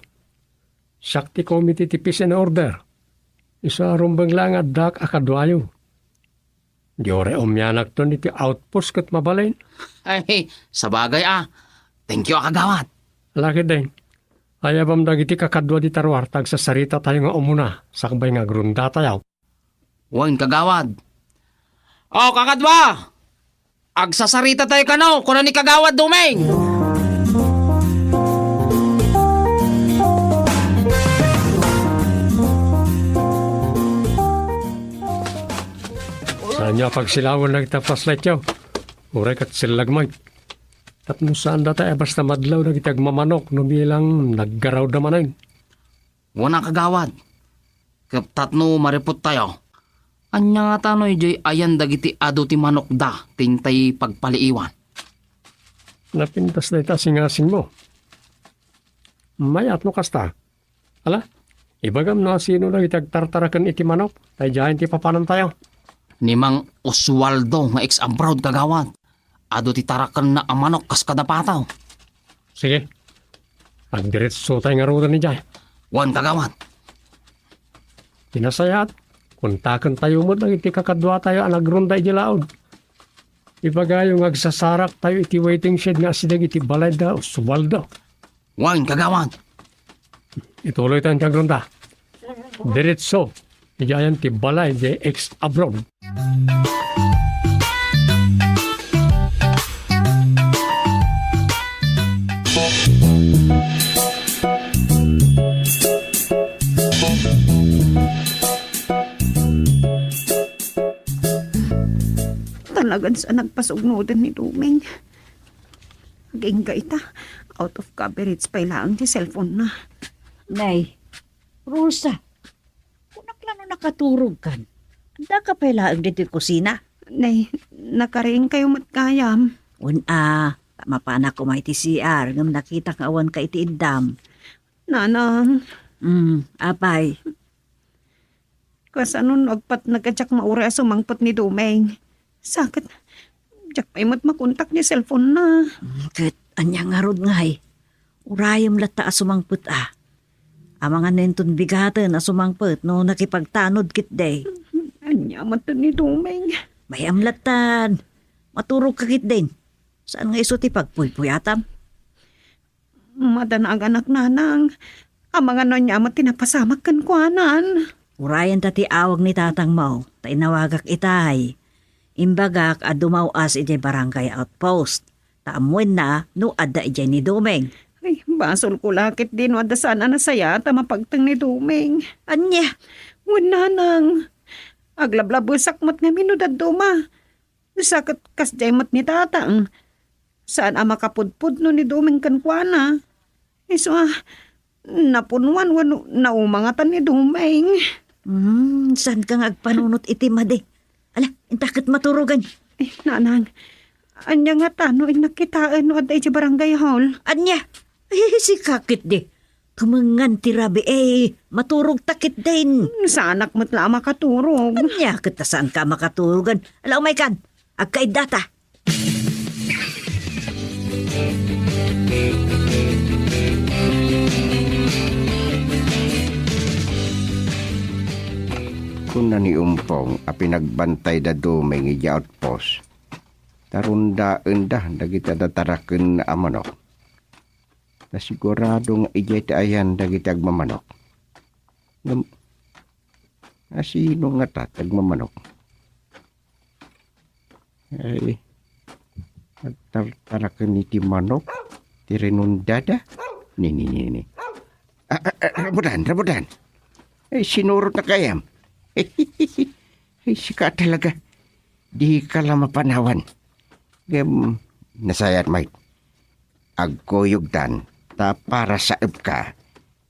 Siak ti committee ti peace and order. Isu a rumbeng laeng nga addak a kaduayo. Di uray umianakton iti outpost ket mabalin. Ay, sabagay a. Thank you a, kagawad. Ala ketdin. Ayabam dagiti kakadua dita ruar ta agsasaritatayo nga umuna sakbay nga agrondatayo. Wen, kagawad. O, kakadua! Agsasarita tayo kano, kuna ni Kagawad Dumeng. Saanyo a pagsilawen dagiti flashlightyo. Uray ket sellag met. Tapno saan data a basta madlaw dagiti agmamanok no bilang naggarawda manen. Wen a, kagawad. Ket tapno maripottayo, ania ngata no idiay ayan dagiti adu ti manokda ti intay pagpaliiwan? Napintas dayta singasingmo. Mayat no kasta. Ala, ibagam no asino dagiti agtartaraken iti manok, ta idiayen ti papanantayo. Ni Mang Oswaldo nga ex-abroad, kagawad. Adu ti tarakenna a manok kas kada pataw. Sige. Agdiretsotay ngaruden idiay. Wen, kagawad. Ti nasayaat, kontakentayo met dagiti kakaduatayo a nagronda idiay laod. Ibagayo nga agsasaraktayo iti waiting shed nga asideg iti balay da Oswaldo. Wen, kagawad. Ituloytayo ti agronda. Diretso, idiayen ti balay di ex-abroad. Talagan sa nagpasugnodan ni Dumeng. Agingga ita, out of coverage pay laeng ti cellphone-na. Nay, Rosa, kunak la no nakaturogkan. Addaka pay laeng ditoy kusina? Nay, nakariingkayo met gayam. Wen a, mapanak koma iti C R, ngem nakitak nga awanka iti iddam. Nanang. Hmm, apay. Kasano no agpatnag a diak mauray a sumangpet ni Dumeng? Sa ket, diak pay met makontak ni cellphone-na. Hmm, ket ania ngarud ngay? Urayem latta a sumangpet a. Amangan no inton bigaten a sumangpet no nakipagtanod ketdi. Ania met ni Dumeng? Mayam lattan. Maturogka ketdin. Saan nga isu ti pagpuypuyatam? Madanagan ak, nanang. Amangan no ania met ti napasamak kenkuanan. Urayen ta ti awag ni tatangmo, ta inawagak itay. Imbagak a dumaw-as idiay barangay outpost. Ammoenna no adda idiay ni Doming. Ay, basolko la ketdi no adda saan a nasayaat a mapagteng ni Doming. Ania? Wen, nanang. Aglablabesak met ngamin no dadduma. Sa ket kasdiay met ni tatang. Saan a makapudpudno ni Doming kenkuana. Isu a, napunuan wenno naumangatan ni Doming. Hmm, saanka nga agpanunot iti madi? Ala, inta ket maturogen. Eh, nanang, ania ngata no innak kitaen no adda idiay barangay hall? Ania? Eh, sika ketdi. Tumengan ti rabii, maturogta ketdin. Hmm, saanak met la a makaturog. Ania ket ta saanka a makaturogen? Ala, umaykan. Agkaiddata. Kuna ni Umpong a pinagbantayda Doming idiay outpost, ta rondaenda dagiti adda tarakenna a manok. Ta sigurado nga idiay ti ayan dagiti agmamanok. Ngem, asino ngata ti agmamanok? Ay, agtartaraken iti manok ti rinondada. Ni, ni, ni, ni. Ah, ah, ah, rabudan, rabudan. Ay, sinurot na kayam. Ay, sika talaga. Di ka la mapanawan. Ngem, nasayaat, Mike. Agkuyogtan, ta para saepka.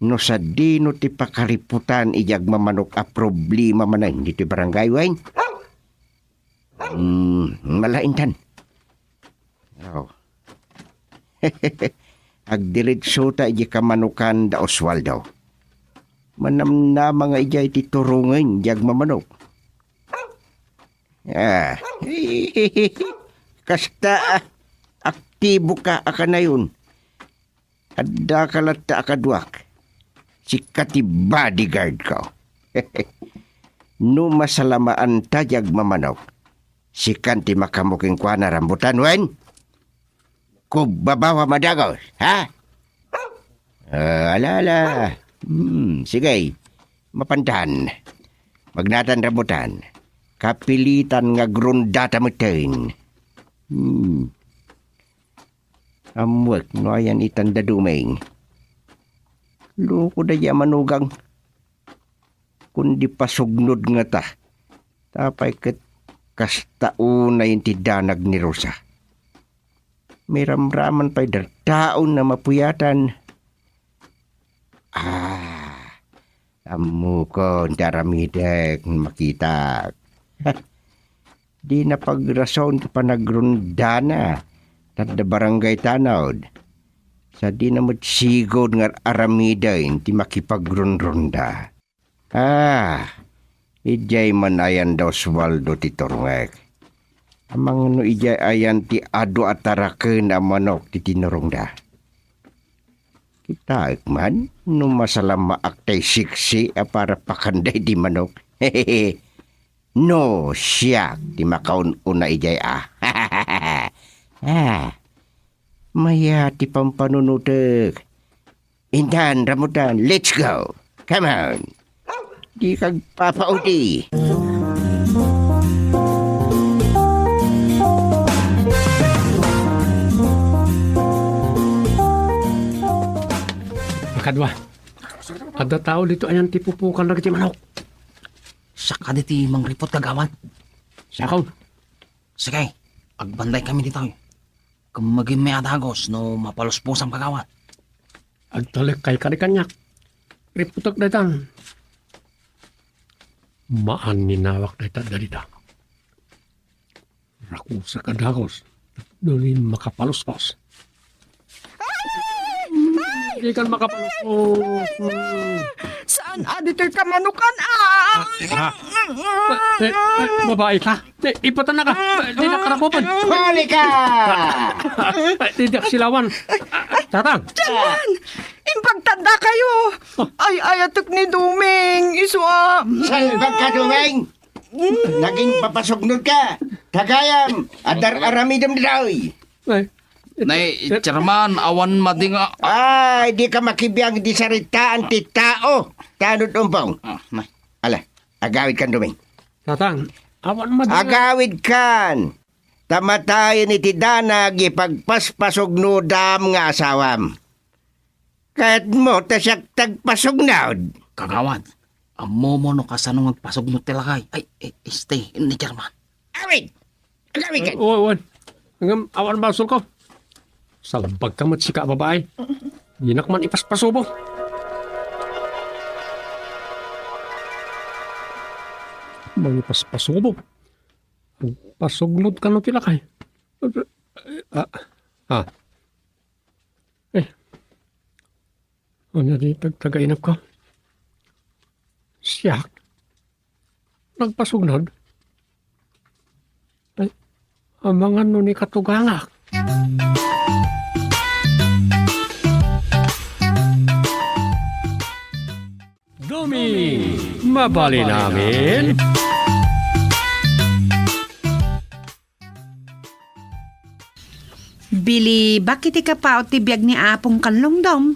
No sadino ti pakariputan iti agmamanok a problema manen ditoy barangay, wen? Hmm, malaintan. Oh. Agdiretsota iti kamanokan da Oswaldo. Manamnama nga idiay ti turongen ti agmamanok. Ah, kasta, ah, aktibo ka a kanayon. Adda ka latta a kaduak. Sika ti bodyguard ko. No masalamaanta ti agmamanok, sikan ti makaammo kenkuana, rambutan, wen? Kubbabaw a madagos, ha? Ah, ala, ala. Hmm, sige. Mapantan. Magnatan, rambutan. Kapilitan nga agrondata metten. Hmm. Ammoek no ayan itan da Doming. Loko da di a manugang. Kundi pasugnod ngata. Tapay ket kasta unay ti danag ni Rosa. Miramraman pay da taon a mapuyatan. Ah, ammokon ti aramidek, makitak. Dina pagrason ti panagrondana, tadda barangay tanod. Sadina met sigud nga aramiden ti makipagronronda. Ah, idiay man ayan da Oswaldo ti turongek. Amangan no idiay ayan ti adu a taraken a manok ti tinurongda. Kitaek man no masalamaak tay siksi a para pakanda iti manok. No, siak ti makaun-una idiay a. Ah, mayat ti pampanunotek. Intan, rambutan, let's go. Come on. Di kagpapaudi. Makadua, adda tao ditoy ayan ti pupukan dagiti manok. Saka ditoy mangripot, kagawad. Saka. Sige, agbantay kami ditoy. Kemmegimmi a dagos no mapaluspusam, kagawad. Agtalek kay kadi kaniak. Riputek daytan. Maaninawak dayta dita. Rakusak a dagos. Nulin makapaluspos. Ay! Ay! Di kan makapaluspos. Saan a ditoy kamanukan, ah? Ah, ah. Eh, eh, eh, babae ka? Eh, ipatan na ka. Eh, di na karapupan. Huli ka! Eh, di dak silawan. Tatang. Diyan! Impagtanda kayo! Oh. Ay, ayatek ni Duming, isu a. Salbag ka, Duming! Mm. Naging papasugnod ka. Tagayam, adar aramidem ditoy. Ay. Nay, chairman, awan madi nga. Ay, di ka makibiang di saritaan ti tao. Tanod umpong. Ah, nay. Ala, agawid kan, Duming. Tatang, awan madi nga. Agawid kan. ta matayen iti danag ipagpaspasognodam nga asawam. Kayatmo ta siak ti agpasognod? Kagawad, ammomo no kasano nga agpasognod ti lakay. Ay, eh, este, ni German. Awit! Agawid ka! Wen, wen. Ngem awan basolko. Salbagka met sika a babai. Dinak man ipaspasubo. Mangipaspasubo. Agpasognod kano ti lakay. Ah, ah. Eh. Ania ti tagtagainepko? Siak? Nagpasognod? Ay, amangan no ni katugangak. Gumi, mabalin amin. Bilibak iti kapaut ti biag ni Apong Kallong, Dom.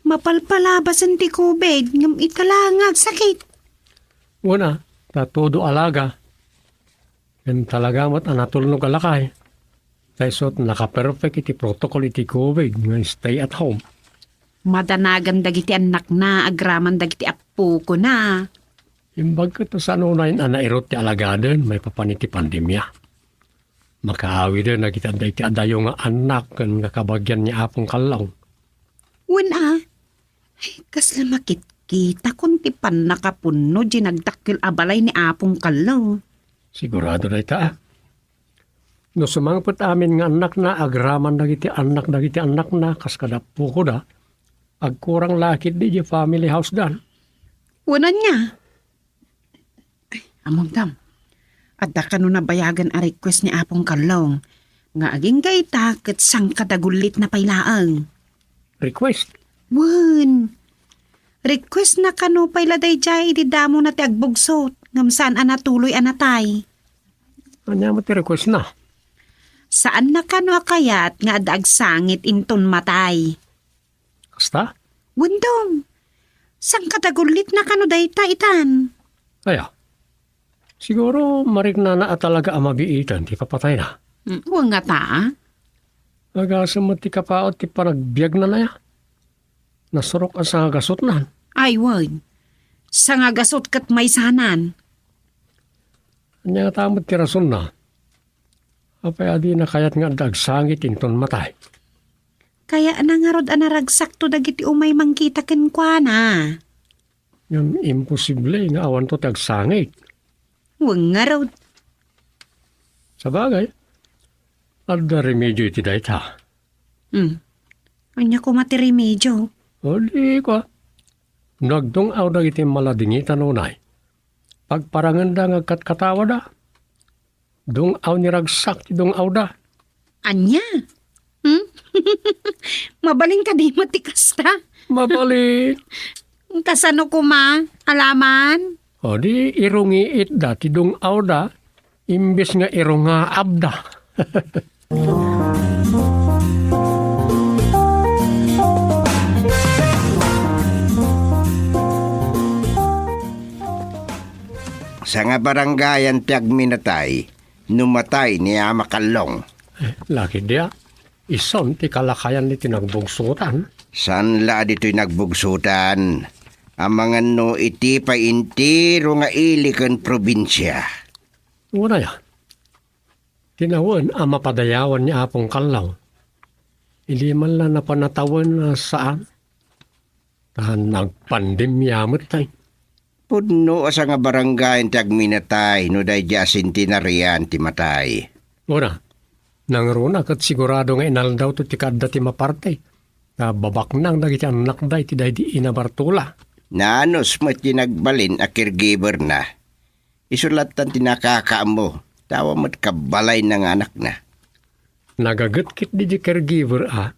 Mapalpalabasen ti covid, ngem ita la nga agsakit. Wen a, ta todo alaga. Ken talaga met a natulnog a lakay. Ta isu ti nakaperfect iti protocol iti covid nga stay at home. Madanagan dagiti annakna agraman dagiti appokona. Imbag ket ta saan unayen a nairut ti alagaden maipapan iti pandemia. Makaawiden dagiti adda iti adayo nga annak ken nga kabagian ni Apong Kallong. Wen a, ay, kasla makitkitakon ti pannakapunno diay nagdakkel a balay ni Apong Kallong. Sigurado dayta, a. No sumangpet amin nga annakna agraman dagiti annak dagiti annakna kas kada appokoda, agkurang la ketdi diay family house dan. Wen ania? Ay, ammom, Dom. Adda kano nabayagan a request ni Apong Kallong nga agingga ita ket sangkadagulitna pay laeng. Request? Wen. Request na kano pay la daydiay idi damona ti agbugsot ngem saan a natuloy a natay. Ania met ti request na? Saan na kano a kayat nga adda agsangit inton matay? Kasta? Wen, Dom. Sangkadagulitna kano dayta itan? Aya. Siguro mariknana a talaga a mabiitan ti papatayna. Mm, wen ngata, a? Agasem met ti kapaut ti panagbiagna aya. Nasurok a sangagasutnan. Ay, wen. Sangagasut ket maysanan. Ania ngata met ti rasonna? Apay a dina kayat nga adda agsangit inton matay? Kayatna ngarud a naragsakto dagiti umay mangkita kenkuana. Ngem imposible nga awanto ti agsangit. Wen ngarud. Sabagay, adda remedio iti dayta. Hmm. Ania koma ti remedio? O, di kua. No agdung-aw dagiti maladingitan unay, pagparangenda nga agkatkatawada. Dung-aw ni ragsak ti dung-awda. Ania? Hmm? Mabalin kadi met ti kasta? Mabalin. Kasano koma? Alaman? O di, irungiitda ti dung-awda, imbes nga irungaabda. Sangabaranggayan ti agminatay no matay ni Ama Kallong. Eh, laki dia, isun ti kalakayan iti nagbugsotan. Saan la a ditoy nagbugsotan? Amangan no iti pay entero nga ili ken probinsia. Wala ya. Tinawen a mapadayawan ni Apong Kallong. Idi man la napan a tawen a saan. Ta nagpandemia met tay. Pudno a sangabaranggayan ti agminatay no daydi a sentenarian ti matay. Una, nangruna ket sigurado nga inaldawto ti kaadda ti maparte. Ta babaknang dagiti annakda iti daydi Ina Bartola. Naanus met ti nagbalin a caregiver-na. Isu lattan ti nakakaammo, ta awan met kabbalayna nga anakna. Nagaget ketdi di caregiver a,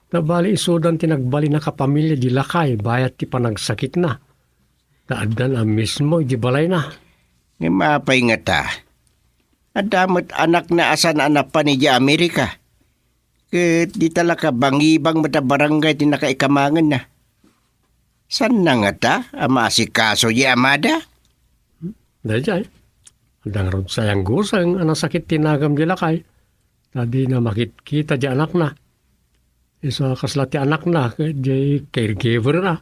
ta bali isudan ti nagbalin a kapamilya di lakay bayat ti panagsakitna. Ta addan a mismo idi balayna. Ngem apay ngata? Adda met anakna a saan a napan idiay Amerika. Ket dita la kabangibang met a barangay ti nakaikamangenna. Saanna ngata a maasikaso di amada? Daydiay, Adda ngarud sayang guseng a nasakit ti nagem di lakay, ta dina makitkita di anakna. Isu a kasla ti anakna ket di caregiver-na.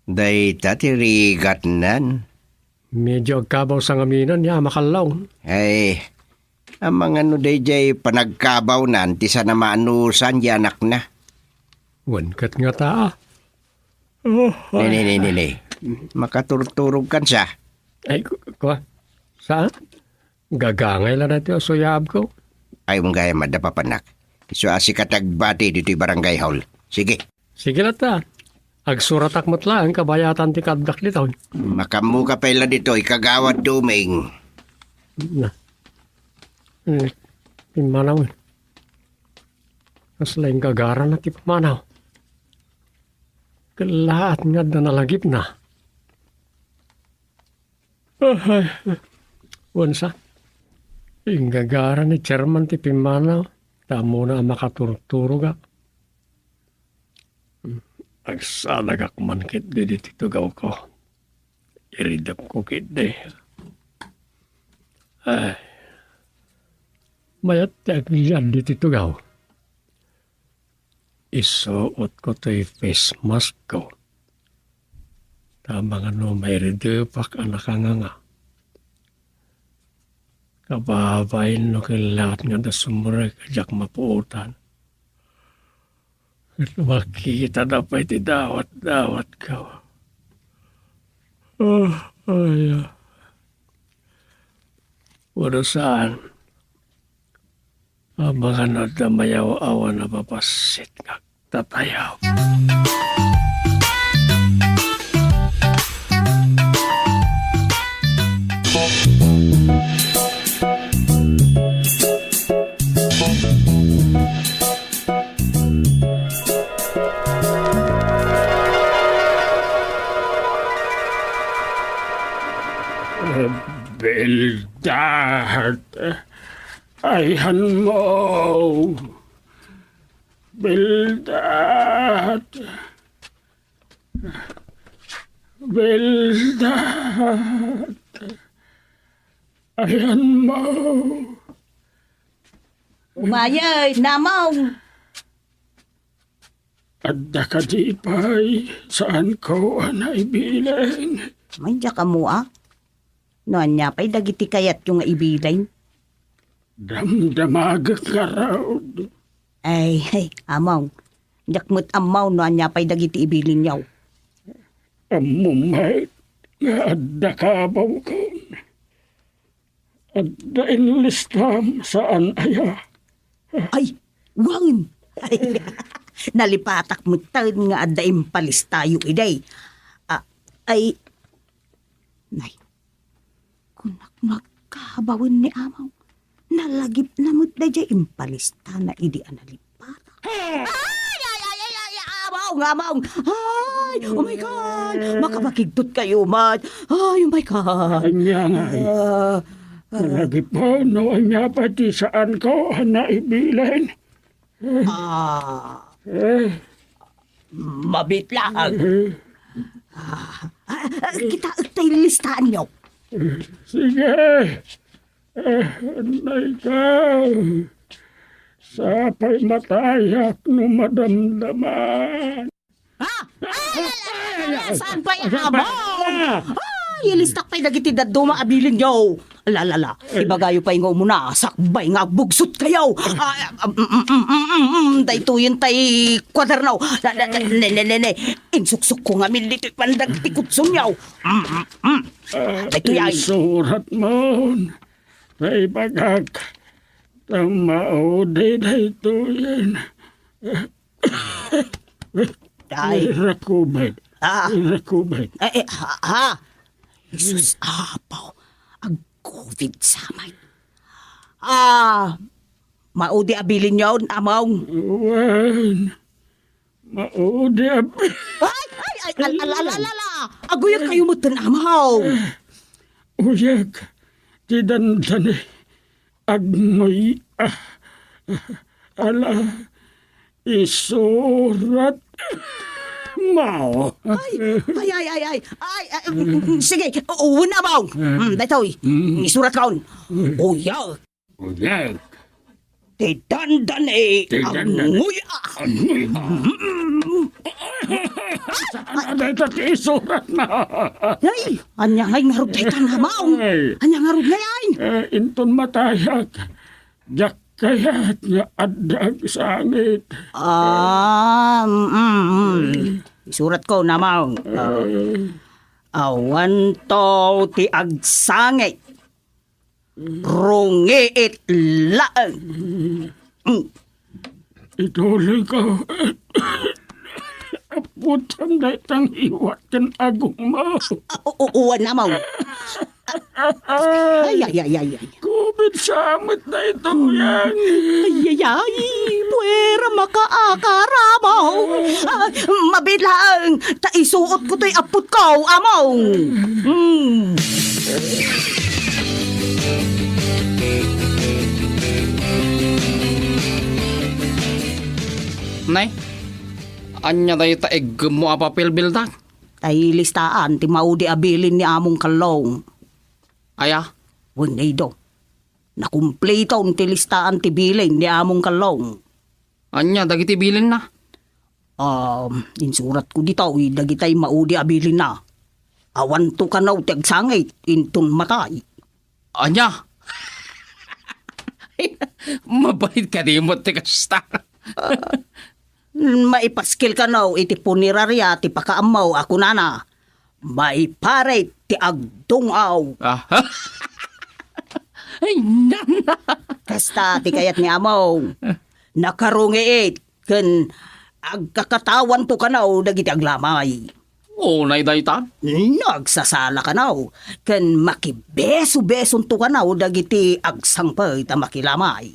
Dayta ti rigatnan. Medyo agkabaw sangaminen ni Ama Kallong. Ay, amangan no daydiay panagkabawnan ti sanamaanusan di anakna. Wen ket ngata. Oh, Ne, ne, ay. ne, ne, ne. Makaturturog kan sa. Ay, ku-, kua? Saan? Gagangay la daytoy a suyabko. Ay, unggayam, adda papanak. Isu a sika ti agbati ditoy barangay hall. Sige. Sige latta. Agsuratak met laeng kabayatan ti kaaddak ditoy. Makaammoka pay la ditoy, Kagawad Duming. Na. Eh, pimmanaw. Kasla inggagarana ti pamanaw. Kellaat nga adda nalagipna. Ay, wen sa, inggagara ni Chairman ti pimmanaw, ta ammona a makaturturogak. Agsadagak man ketdi ditoy tugawko. Iridepko ketdi. Ay, mayat ti agliad ditoy tugaw. Isuotko toy face mask-ko. Ta amangan no mairidepak a nakanganga. Kababain no kellaat nga adda sumrek a diak mapuotan. Ket makitada pay ti dawat-dawatko. Ah, ay, ah. Wano saan? Amangan no adda mayaw-awan a mapassit nga agtatayaw. Bildad. Ayanmo, Bildad. Bildad. Ayanmo. Umayay, Among. Adda kadi pay saanko a naibilin? Ay, diak ammo a. No ania pay dagiti kayatyo nga ibilin? Damdamagek ngarud. Ay, ay, Among. Diak met ammo no ania pay dagiti ibilinyo. Ammom met nga adda kabawkon. Adda inlistam saan aya? Ay, wen! Ay, nalipatak metten nga adda impalistayo idi. Ah, ay, nay, kunak no agkabawen ni Among. Nalagipna met daydiay impalistana idi a nalipatak. Ay, ay, ay, ay, ay, Among, Among! Ay, oh my God! Makapakigtot kayo, man! Ay, oh my God! Ania ngay? Ah, ah. Nalagipmo no ania pay ti saanko a naibilin? Ah. Eh? Mabitlaag. Eh? Ah, ah, ah, kitaek tay listaanyo. Eh, sige. Eh, nay ka. Sapay matayak no madamdaman. Ha? Ay, ay, ay, ay, ay, saan pay, Among? Ay, ilistak pay dagiti dadduma a bilinyo. Ala, ala, ala. Ibagayo pay nga umuna, sakbay nga agbugsot kayo. Ah, ah, mm, mm, mm, mm, mm, mm, daytoyen tay kuaderno. La, la, la, ne, ne, ne, ne. Insuksok ko ngamin ditoy pandagiti kutsonyo. Mm, mm, mm. Ah, daytoy ay. Isurat mo. Naibagak. Ta maudi daytoyen. Ay. Ira-covid. Ah. Ira-covid. Eh, eh, ha, ha? Jesus, Apo. Ag-covid sa may. Ah, maudi a bilinyon, Among. Wen. Maudi a bi- Ay, ay, ay, al-, al-, al-, al-, ala. Aguyag kayo metten, Among. Uyag. Ti dandani. Agnguyag. Ala. Isurat mo. Ay, ay, ay, ay, ay. Ay, ay, mm, mm, sige. O, una mo. Mm, daytoy. Mm. Isurat ko. Uyag. Uyag. Ti dandan e. Ti dandan. Anguy, ah. Anguy, ah. Mm. Saan na dayta ti isurat na? Ay, ania ngay ngarud dayta, Amaw? Ay. Ania ngarud ngay? Eh, inton matayak, diak kayat nga adda agsangit. Ah, mm, mm. Isurat ko, Amaw. Ah, eh. Awanto ti agsangit. Rungiit laeng. Mm. Ituloy ko. Aputan daytang iwat ken agumma. Ah, o-, o-, uwan, Amaw. Ay, ay, ay, ay, ay. Covid sa amat na ito, yan. Ay, ay, ay. Puwera makaakar, Amaw. Ah, mabiit laeng. Ta isuot ko toy aput ko, Amaw. Hmm. Nay, ania dayta iggemmo a papel, Bildak? Tay listaan ti maudi a bilin ni Among Kallong. Aya? Wen, Edo. Nakumpliton ti listaan ti bilin ni Among Kallong. Ania dagiti bilinna? Ah, insuratko ditoy dagitay maudi a bilinna. Awanto kano ti agsangit inton matay. Ania? Mabain kadi met ti kasta. Ah, maipaskil kano iti puneraria ti pakaammo a kunana, "Maiparit ti agdung-aw." Ah. Ay, nana. Kasta ti kayat ni Among. Nakarungiit ken agkakatawanto kano dagiti aglamay. Unay dayta? No agsasala kano ken makibeso-besonto kano dagiti agsangpet a makilamay.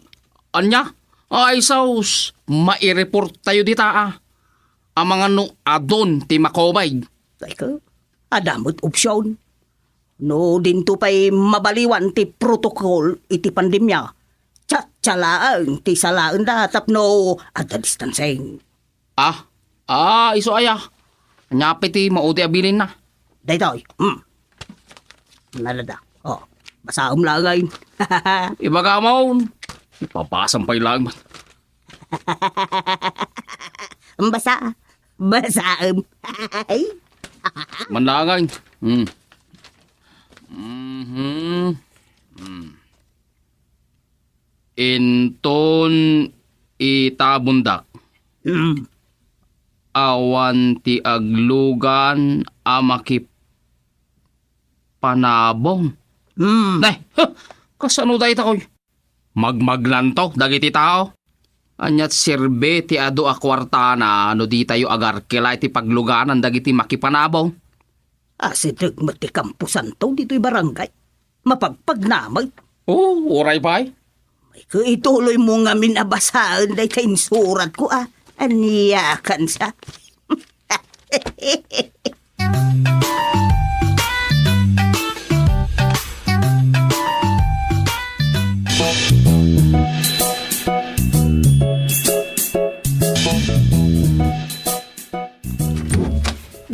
Ania? Ay, sus, maireporttayo dita, a. Amangan no adun ti makubay. Ay ka, adda met opsion. No dinto pay mabaliwan ti protocol iti pandemia, tsatsa laeng ti salaenda tapno adda distancing. Ah, ah, isu aya. Ania pay ti maudi a bilinna? Daytoy. Hmm. Nalada. Oh, basaem laeng. Ibaga maon. Ipabasam pay laeng man. Basa. Basaem. Ay. Manlaeng. Hmm. Mhm. Hmm. Inton itabondak, mm, awan ti aglugan a makipanabong. Mm. Nay, huh, kasano dayta, oy? Magmagnanto dagiti tao. Aniat serbi ti adu a kuartana no ditayo agarkila iti pagluganan dagiti makipanabong? Asideg met ti kamposanto ditoy barangay. Mapagpagna met. Oh, uray pay. Mayka ituloy mo ngamin a basaen dayta insuratko, a. Aniakan sa.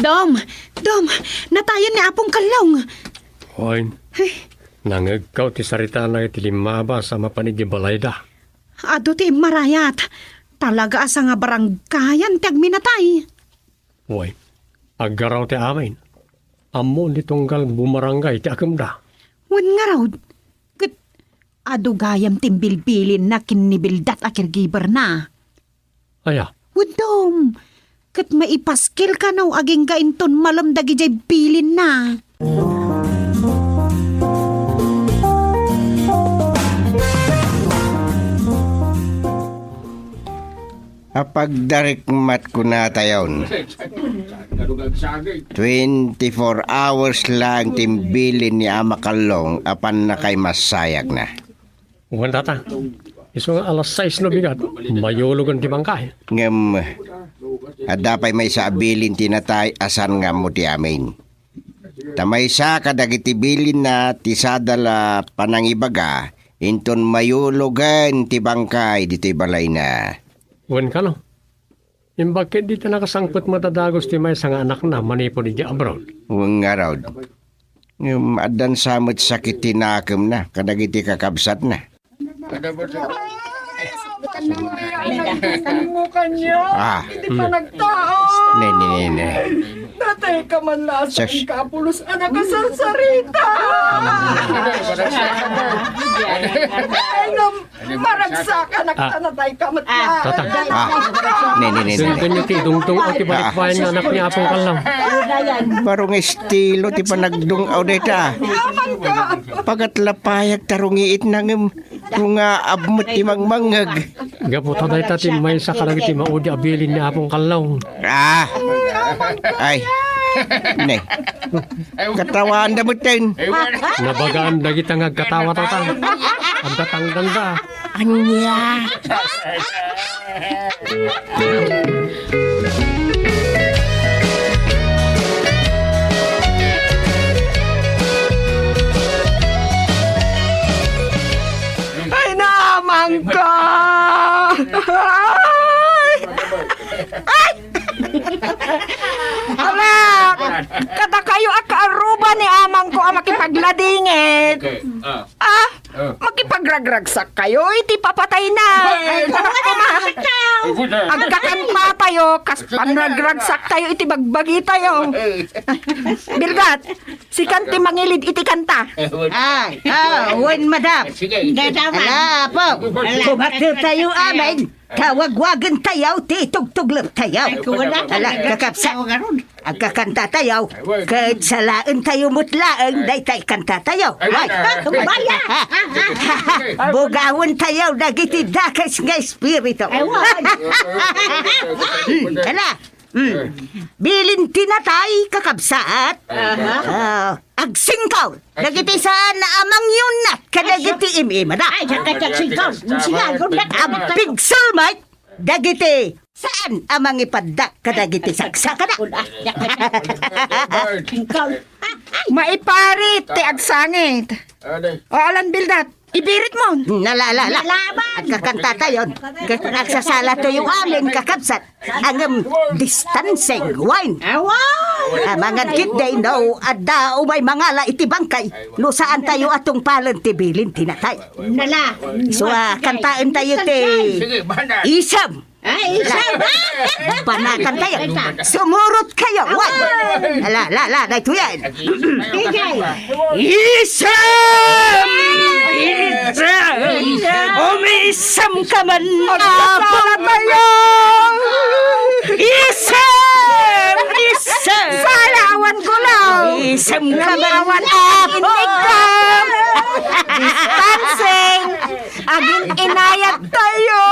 Dom, Dom, natayen ni Apong Kallong. Wen, ay, nangegko ti saritana iti limmabas a mapan idiay balayda. Adu ti immarayat. Talaga a sangabaranggayan ti agminatay. Wen, aggaraw ti amin. Ammon ti tunggal bumaranggay ti akemda. Wen ngarud, ket adu gayam ti imbilbilinna ken ni Bildat a caregiver-na. Aya? Wen Dom, ket maipaskil kano agingga inton malem dagidiay bilinna. Apagdarek met kunatayon. Twenty-four hours lang ti imbilin ni Ama Kallong a pannakaimasayagna. Wen, tata. Isu nga alas sais no bigat, mayulogen ti bangkay. Ngem, adda pay maysa a bilin ti natay a saan nga ammo ti amin. Ta maysa kadagiti bilinna ti sadal a panangibaga inton mayulogen ti bangkay ditoy balayna. Wen kano? Imbag ket dita nakasangpet met a dagus ti maysa nga anakna manipud idiay abroad. Wen ngarud. Ngem addan sa met sakit ti nakemna kadagiti kakabsatna. Ay, apakan mo kanya. Ah. Hindi pa nagtaas. Ne, ne, ne, ne. Natay ka man la sa Sus. Kapulos a nakasarsarita. Ay, nam-, maragsak, anak, Ah. Tanatay ka met Ah. la. Tata. Ah. Ne, ne, ne, ne. Sundon niyo ti idungdung-aw ti balikbayan nga anak ni Apong Kallaw. Baro nga estilo ti panagdung-aw dayta. Aman ka. Pagatlapayag tarungiit na ngem Tunga, abmet ti mangmangngeg. Gapu ta dayta ti maysa kadagiti maudi a bilin ni Apong Kallaw. Ah. Ay. Ne. Katawaanda metten. Nabagaan dagita nga agkatawa, tata. Adda tangganda. Ania? Ay, naamangko! Ay! Ay! Ala! Kadakayo a kaaruba ni amangko a makipagladingit. Okay. Ah. Ah, Oh. Makipagragragsak kayo iti papatayna. Ay, Ay, ay, ay, ay, ay. Agkakanta tayo, kas panragragsak tayo iti bagbagi tayo. Ay. Bildat, sikan ti mangilid iti kanta. Ay, ah, wen, madam. Sige. Dadaman. Ala, apo. Ala. Kumakter tayo, amen. Kawagwagen tayo, ti tugtuglep tayo. Ay, kuwan na. Ala, kakabsat. Agkakanta tayo, ket salaen tayo met laeng daytay kanta tayo. Ay, ay. Baya! Bugawen tayo dagiti dakes nga espiritu. Ay, wa. Hmm, ala. Hmm. Bilin ti natay, kakabsat. Aha. Ah, agsingkaw dagiti saan a mangyunnat kadagiti im-imada. Ay, diak, diak, singkaw. Singkaw, diak. Agpigsulmet dagiti saan a mangipaddak kadagiti saksakada. Singkaw. Maiparit ti agsangit. Ade. O, alan, Bildat, ibirit mo. Nalala, la. Nalaman. Agkakanta tayo. Agsasala tayo amin, kakabsat. Angem distancing wine. Awa! Amangan kit day no, adda umay mangala iti bangkay. No saan tayo a tungpalen ti bilin ti natay. Nala. So, ah, kantaen tayo ti Sige, bana. Isem. Ay, isem. Banakan tayo. Sumurot kayo. Wine. Ala, la, la, daytoy yan. Sige. Isem! Isem! Umisem ka man, apo. Agsasala tayo! Isem! Isem! Salawan ko lang! Isem ka man, apo. Distancing! Agin-inayat tayo!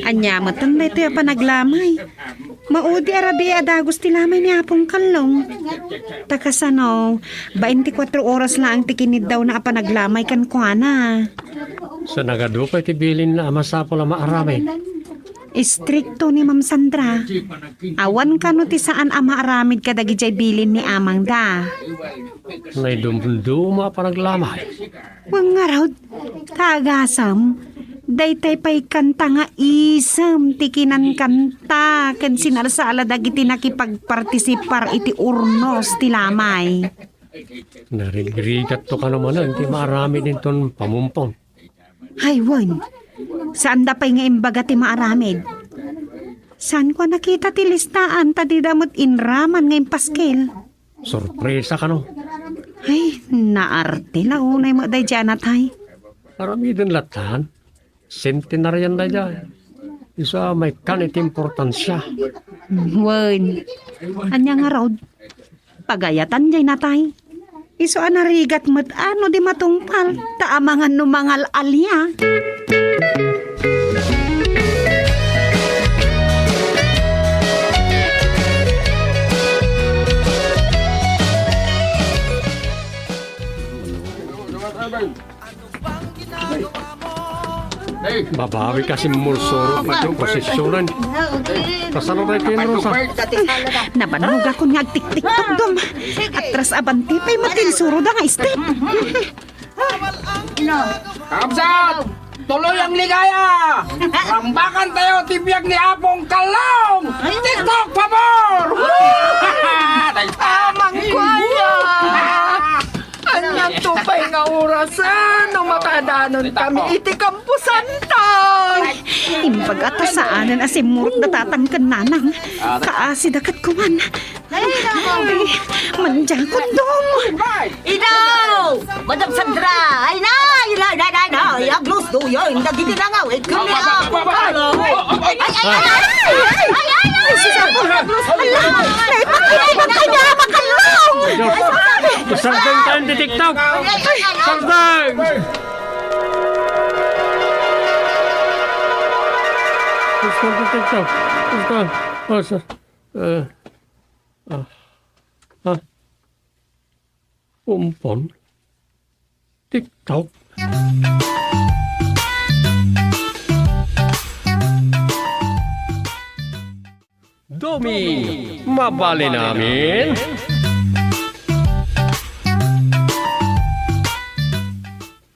Ania met daytoy a panaglamay. Maudi a rabii a dagus ti lamay ni Apong Kallong. Ta kasano, baintikwatro oras laeng ti kiniddawna a panaglamay kenkuana. Sa nagadu pay ti bilinna a masapul a maaramid. Istrikto ni Ma'am Sandra. Awan kano ti saan a maaramid kadagidiay bilin ni amangda. Naidumduma a panaglamay. Wen ngarud, ta agasem, daytay pay kanta nga isem ti kinankanta ken sinalsala dagiti nakipagpartisipar iti urnos ti lamay. Narigrigatto kano manen ti maaramid inton pamumpon. Ay, wen. Saanda pay nga imbaga ti maaramid. Saanko a nakita ti listaan ta dida met inraman nga impaskil. Sorpresa kano. Ay, naarte la unay met daydiay a natay. Aramiden lattan. Centenarian daydiay. Isu a maikkan iti importansia. Wen. Ania ngarud? Pagayatan jay natay. Isu a narigat met a no di matungpal, ta amangan no mangal-alia. Hey, Babawi kasi mursuro pa itong posisyonan. Pasalo na ito yung Rosa. Nabannogakon nga agtiktiktok, Dom. Atras abante pay met ti insuroda nga step. Kakabsat! Tuloy ang ligaya! Rambakan tayo ti biag ni Apong Kallong! TikTok pabor! Amang kuya! Ania to pay nga oras, eh, no makadanon kami iti kampusanto? Imbag a ta saanen a simmurot da tatang ken nanang. Kaasi da ket kuman. Ay, mandiakon, Dom. Ino! Madam Sandra! Ay na! Ay na! Ay na! Ay na! Ay, aglus do yun! Dagiti nangawit! Kami ako! Ay, ay, ay! Ay, ay, ay! Ay, ay, ay! Sus, ako! Aglus do yun! Ala! Naipakita ka niya! Makalong! Sardeng tayo ti TikTok! Sardeng! Sardeng TikTok! Sardeng! Oh, sir. Eh, ah. Ah. Umpon. TikTok. Domi, mabalin amin?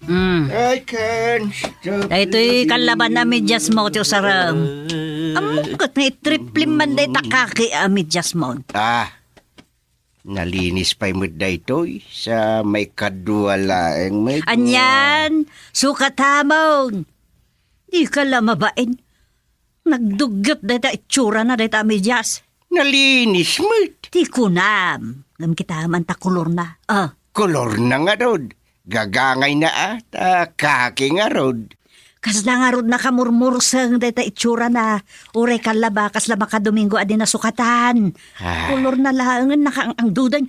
Mm. I can't stop Daytoy kallaban a medias mo ti usarem. Ammok ket nga itriplim man dayta kaki a medias mo. Ah, nalinis pay met daytoy sa maikadua laeng met. Anian, sukatamon. Dika la mabain. Nagdugyot dayta itsurana dayta a medias. Nalinis met. Ti kunam, ngem kitaem ta kolorna. Ah. Kolorna ngarud. Gagangayna a, ta kaki ngarud. Kasla ngarud nakamurmurseng dayta itsurana. Uray kallaba, kasla makadomingo a di nasukatan. Ah. Kolorna laengen nakaang-angduden.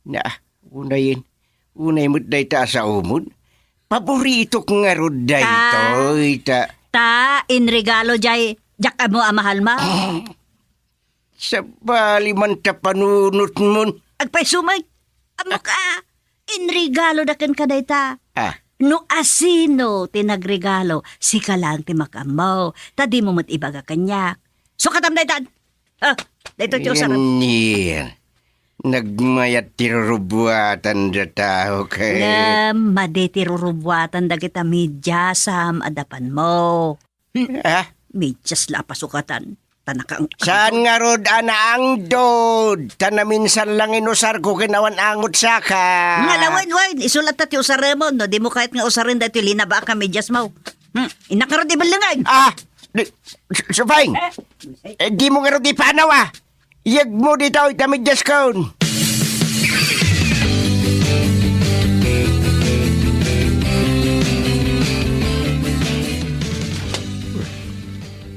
Na, unayen, unay met dayta a saomon. Paboritok ngarud daytoy, ta, ta, inregalo jay, diak ammo a mahalmo. Sabali man ta panunotmon. Agpayso met. Ammok a, inregaloda kenka dayta. Ah. No asino ti nagregalo, sika laeng ti makaammo, ta dimo met ibaga kaniak. Sukatam dayta. Ah, daytoy ti usarem. Ania. Nagmayat ti rurubuatan da tao kay. Ngem, madi ti rurubuatan dagita mediasam a dapanmo. Ha? Medias la a pasukatan. Ta nakaang-, Saan ngarud a naangdod? Ta naminsan lang inusarko ken awan angot saka. Ngala wen, wen, isu latta ti usaremon, no? Dimo kayat nga usaren daytoy linabaak a mediasmo. Hmm, innak ngarud ibellengeg. Ah, di, S-, Supeng! Eh, dimo ngarud ipanaw, ah! Iyegmo ditoy ta mediaskon.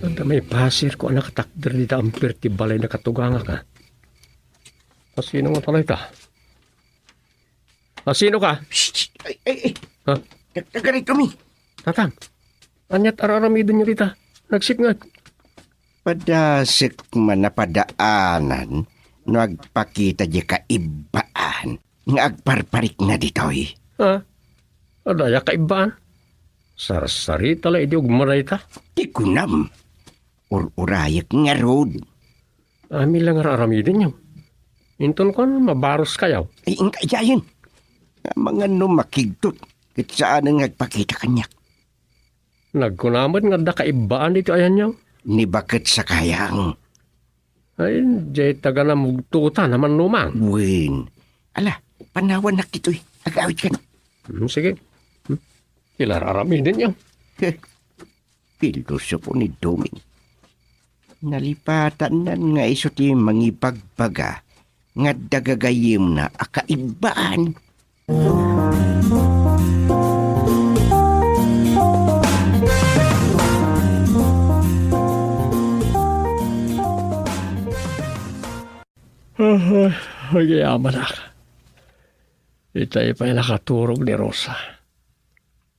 Adda maipasirko a nakatakder dita ampir ti balay nakatugangak, ah. Asino nga pala ita? Asino ka? Shh, shh. Ay, ay, ay. Ha? Nag-, nagari kami. Tatang, aniat ar-aramiden nyo dita? Nagsipnget. Padasek man a padaanan no agpakita di kaibbaan nga agparparikna ditoy. Ha? Adaya kaibbaan? Sarsarita la idi ugma dayta? Ti kunam. Ur-urayek ngarud. Amin lang ar-aramiden nyo. Inton kuan, mabaros kayaw. Ay, inkay dayen. Amangan no makigtot, ket saanen nga agpakita kaniak. Nagkuna met nga adda kaibbaan ditoy ayanyo. Ni baket sakayang. Ay, jay taga namugtutan a mannumang. Wen. Ala, panawannak ditoy. Agawidkan. Hmm, sige. Hmm. Ti la ar-aramiden nyo. Heh. Pilosopo ni Doming. Nalipatannan nga isu ti mangibagbaga nga adda gagayyemna a kaibbaan. Agayamanak. Itay pay nakaturog ni Rosa.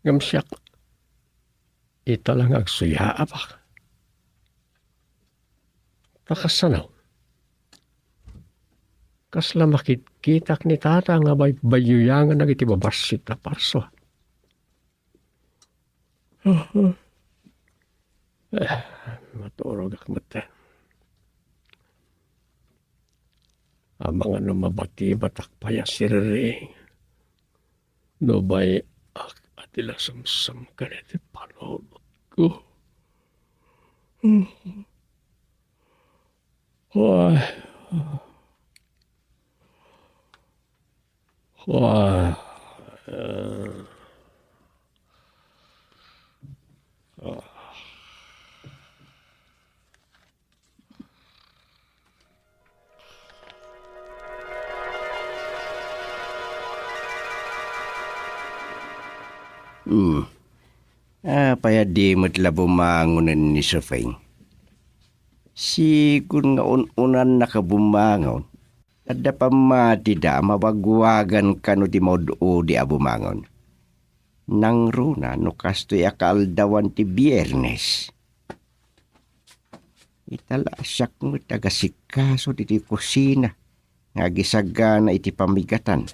Ngem siak, ita lang nga agsuyaapak. Ta kasano? Kasla makitkitak ni tata nga baybayuyangan dagiti babassit a parsua. Eh, maturogak met. Amangan no mabatibatak pay a sirri. Nubay-ak a ti la samsam ken iti panunotko. Ay. Ay. Hmm. Apay a di met la bumangonen ni Sofeng? Sigun nga un-unannak a bumangon, adda pammatida a mawagwagan kano ti maud-udi a bumangon. Nangruna no kastoy a kaaldawan ti Biernes. Ita la a siak met agasikaso ditoy kusina nga agisagana iti pamigatan.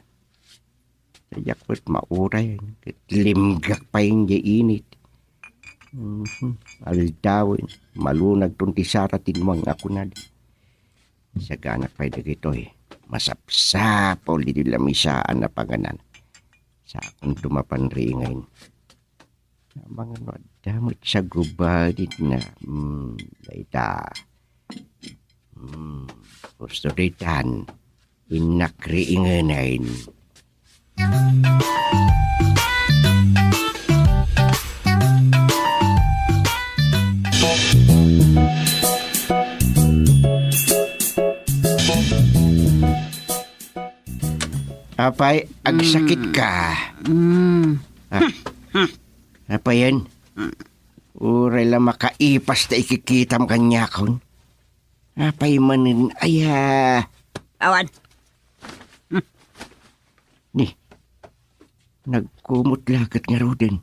Diak met mauray, ket limgak pay idiay init. Mhm. Aldawen, malunagton ti sara ti nuang a kunada. Saganak pay dagitoy, masapsapul iti lamisaan a panganan. Sakonto mapan riingen. Amangan no adda met sagubadenna. Hmm, dayta. Hmm, gusto ditan. Innak riingenen. Apay, agsakit ka? Mm. Ah. Apay yan? Uray la makaipas ta ikikitam kaniakon. Apay manen aya? Awan. Ni, nagkumot la ket ngaruden.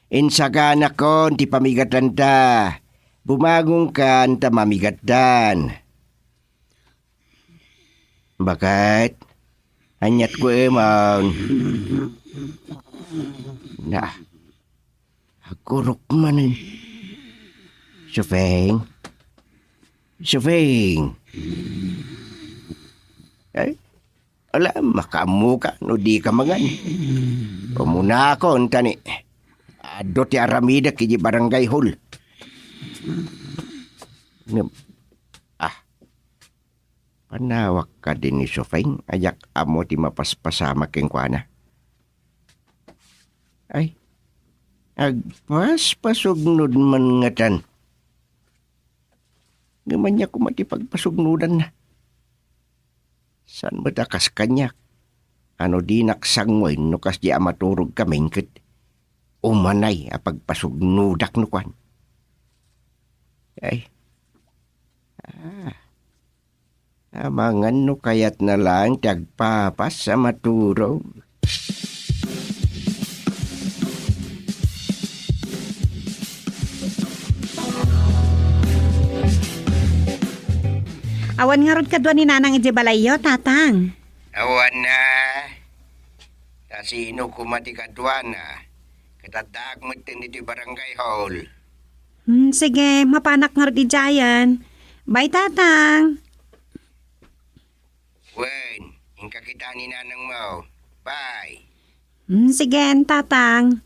Insaganakon ti pamigatanta. Bumangonkan ta mamigatdan. Baket? Aniat ko, Emon? Na, agurok manen. Sufeng? Sufeng? Ay, ala, makaammoka no dika mangan. Umunakon, ta ni, adu ti aramidek iti barangay hall. Ngem, ah, panawak kadi ni Sufeng a diak ammo ti mapaspasamak kenkuana. Ay, agpaspasugnod man ngatan. Ngem ania koma ti pagpasugnodanna? Saan met a kas kaniak? A no dinak sangoen no kasdi a maturog kami ket umanay a pagpasugnodak no kuan. Ay. Ah. Amangan no kayatna laeng ti agpapas a maturog. Awan ngarud kadua ni Nanang idiay balayyo, Tatang? Awan a. Ta sino koma ti kaduana? Ket addaak metten iti barangay hall. Hmm, sige, mapanak ngarud idiayen. Bye, Tatang. Wen, inka kita ni nanangmo. Bye. Hmm, sige, Tatang.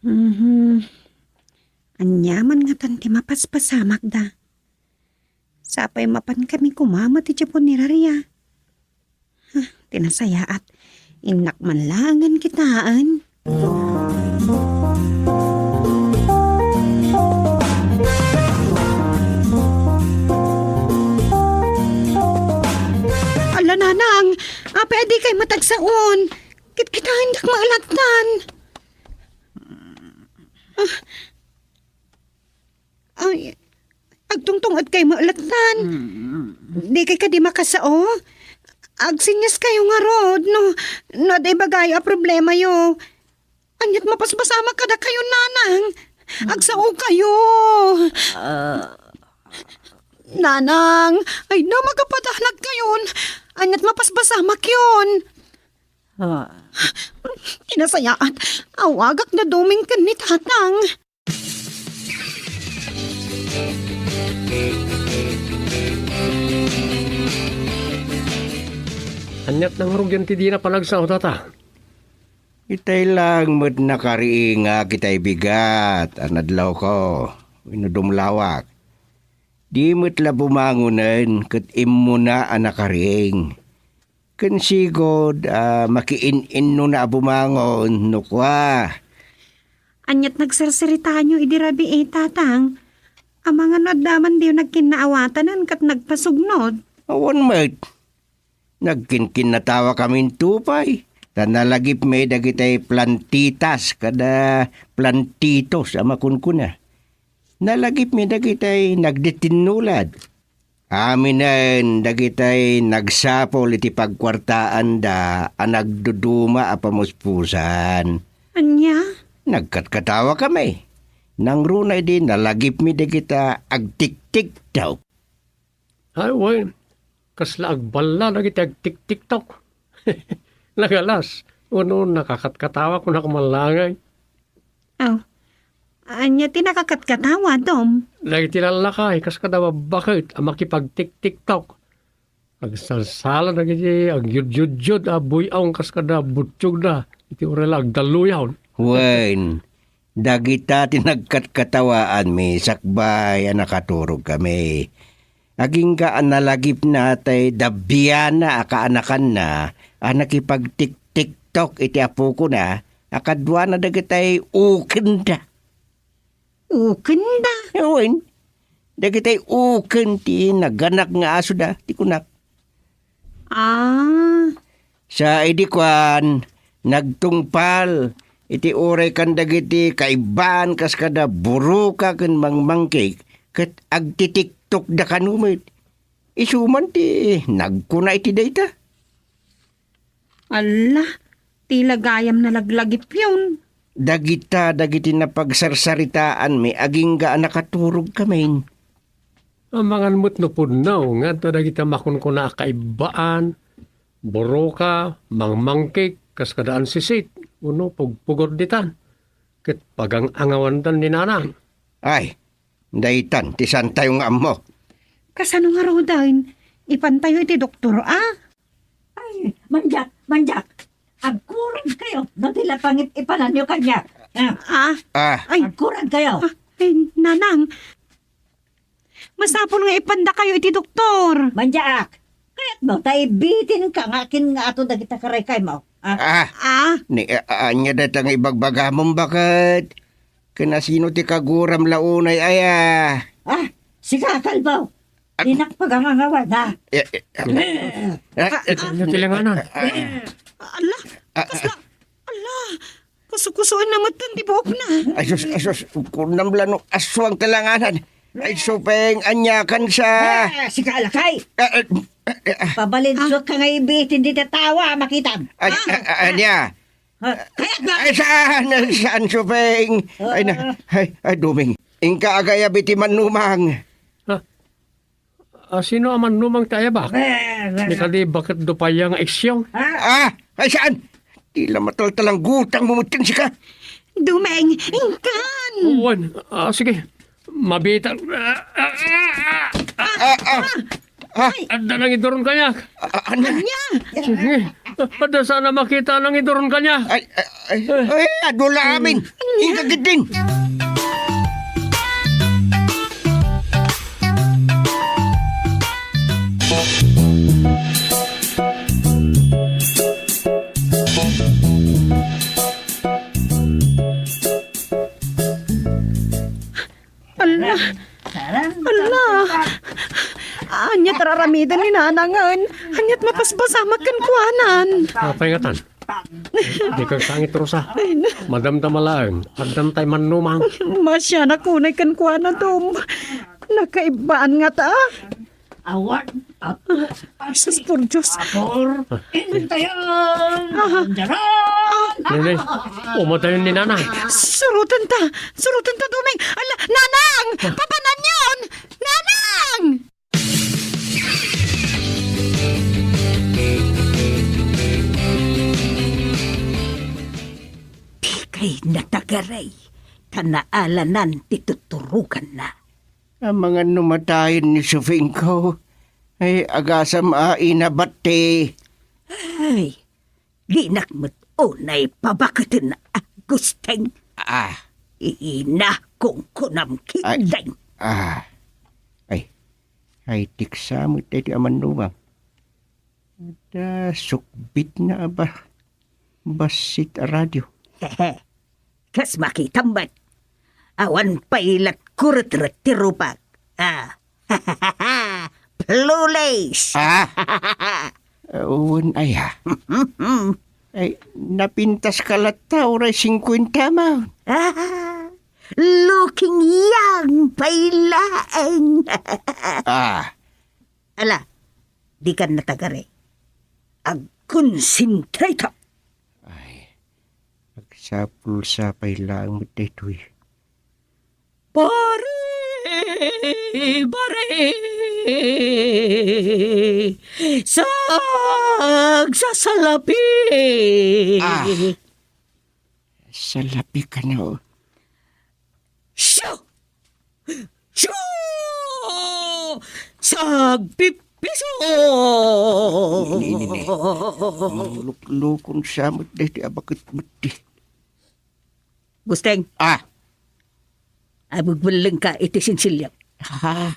Mhm. Ania man ngatan ti mapaspasamakda? Sapay mapan kami koma met idiay puneraria. Ah, ti nasayaat, innak man laengen kitaen. Ala, Nanang, apay a dikay met agsaon? Kitkitaendak maelattan. Ah, Ay, agtungtungedkay maelattan. Mm. Dikay kadi makasao? Agsenyaskayo ngarud no, no adda ibagayo a problemayo. Aniat mapaspasamak kadakayo, Nanang. Agsaokayo. Ah. Nanang, ay na, magapadanagkayon. Aniat mapaspasamakyon. Ah. Ti nasayaat, awagak dadduma ken ni Tatang. Ania't nangrugian ti dina panagsao, tata? Itay lang met nakariingak itay bigat a nadlawko wenno dumlawak. Di met la bumangonen ket immuna a nakariing. Ken sigud a makiin-innona a bumangon no kua. Ania't nagserseritaanyo idi rabii, Tatang? Amangan no adda man diyo nagkinnaawatanan ket nagpasugnod? Awan met. Nagkinkinnatawa kamin to pay, ta nalagipmi dagitay plantitas kada plantitos a makunkuna. Nalagipmi dagitay nagditinnulad. Aminen dagitay nagsapul iti pagkuartaanda a nagduduma a pamuspusan. Ania? Nagkatkatawakami. Nangruna idi nalagipmi dagita agtiktiktok. Ay, wen, kasla agballa dagiti agtiktiktok. Nagalas, wenno nakakatkatawa kunak man laeng. Aw, ania ti nakakatkatawa, Dom? Dagiti lallakay, kas kada babbaket a makipagtiktiktok. Agsalsala dagiti agyudyudyod a buy-ong kas kada butiogda, iti uray la agdalluyon. Wen, dagita ti nagkatkatawaanmi sakbay a nakaturogkami. Agingga a nalagipna tay dabbiana a kaanakanna a nakipagtiktiktok iti apokona a kaduana dagitay ukenda. Ukenda? Wen, dagitay uken ti naganak nga asoda, ti kunak. Ah. Sa idi kuan, nagtungpal iti uray kan dagiti kaibbaan kas kada buruka ken mangmangkik ket agtitiktokda kano met. Isu man ti nagkuna iti dayta. Alla, ti la gayam nalaglagipyon. Dagita dagiti napagsarsaritaanmi agingga a nakaturogkamin. Amangan met no pudno nga adda dagiti makunkuna a kaibbaan, buruka, mangmangkik, kas kada ansisit, wenno pugpugor ditan, ket pagang-angawandan ni nanang. Ay, daytan ti saantayo nga ammo. Kasano ngaruden? Ipantayo iti doktor, a? Ay, Mandiak, Mandiak, agkurad kayo no ti lapangit ipananyo kaniak. Ah. Ah. Ah. Ay. Agkurad kayo. Ah, ay, Nanang. Masapul nga ipandakayo iti doktor. Mandiak, kayatmo ta ibitinka nga akin nga ato dagita karaykaymo. Ah. Ah. Ah. Ni, a-, ania dayta nga ibagbagamon, baket? Ken asino ti kaguram la unay, aya? Ah, sika, kalbaw. Ah. Dinak pagangangawan, ha? Eh, eh, eh, eh, eh, Ano ti langanan? Ah, ah. Ala, ah, kasla, ah. Ala, kusukusuan na met ti buokna. Ay, sus, ay, sus, kunam la no aswang ti langanan. Ay, supeng, aniakan sa. Ah, sika, lakay. Ah, ah, ah, ah. Pabalinsuak ka nga ibitin dita tawa, makitam. Ay, ah, ah, ania? Ha? Kayat na! Ay, saan? Ay, saan, supeng? Ay, na, ah. Ay, ay, Duming. Inka agayab iti mannumang. Ha? Ah, sino a mannumang ti ayabak? Eh, eh. Ni kadi, baket do paya nga isyong? Ha? Ah, ay, saan? Ti la mataltalanggutang mo met ken sika. Dumeng, inkan! Wen, ah, sige. Mabita. Ah, ah, ah, ah. Ah, ah. Ah. Adda nangiduron kaniak. Ah, ano? Ania? Sige. Adda sana makita nangiduron kaniak. Ay, ay, ay, ay, adu la amin. Inka ketdin. Ala! Ala! Ania ti ar-aramiden ni Nanangen? Ania't mapaspasamak kenkuanan? Apay ngatan? Dika agsangit, Rosa. Ay, na- Madamdama laeng. Addantay mannumang. Masianak unay kenkuana, Dom. Nakaibbaan ngata. Awan, apo, sus, por Dios. Apor, intayan, ah, anjaran. Nene, umadayon ni Nanang. Surutenta, surutenta, Duming. Ala, Nanang! Ah. Papananyon! Nanang! Dikay natagaray, ta naalanan ti tuturuganna. Amangan no matayen ni Sufingko. Ay, agasam a inabatti. Ay, dinak met unay pabaketen, Agustin. Ah. Ina, kunkunam, Ay. Kideng. Ah. Ay. Ay, tiksa met daytoy a mannubang. Adda sukbitna a ba-, bassit a radio. Hehe. Kas makitam met, awan pay lat kuretret ti rupak. Ah. Flawless! Ah? Wen aya? Ay, napintaska latta uray singkuenta man. Ah, looking young pay laeng. Ah. Ala, dikan natagari. Agkonsentrata. Ay, agsapul sa pay laeng met daytoy. Pare, pare, sagsasalapi. Ah, salapi kano. Siya! Siya! Sagpipiso! Ni, ni, ni, ni. Mangluklukon sa met daytoy a baket met di. Gusteng. Ah. Abugbellengka iti sinsilyo. Ah.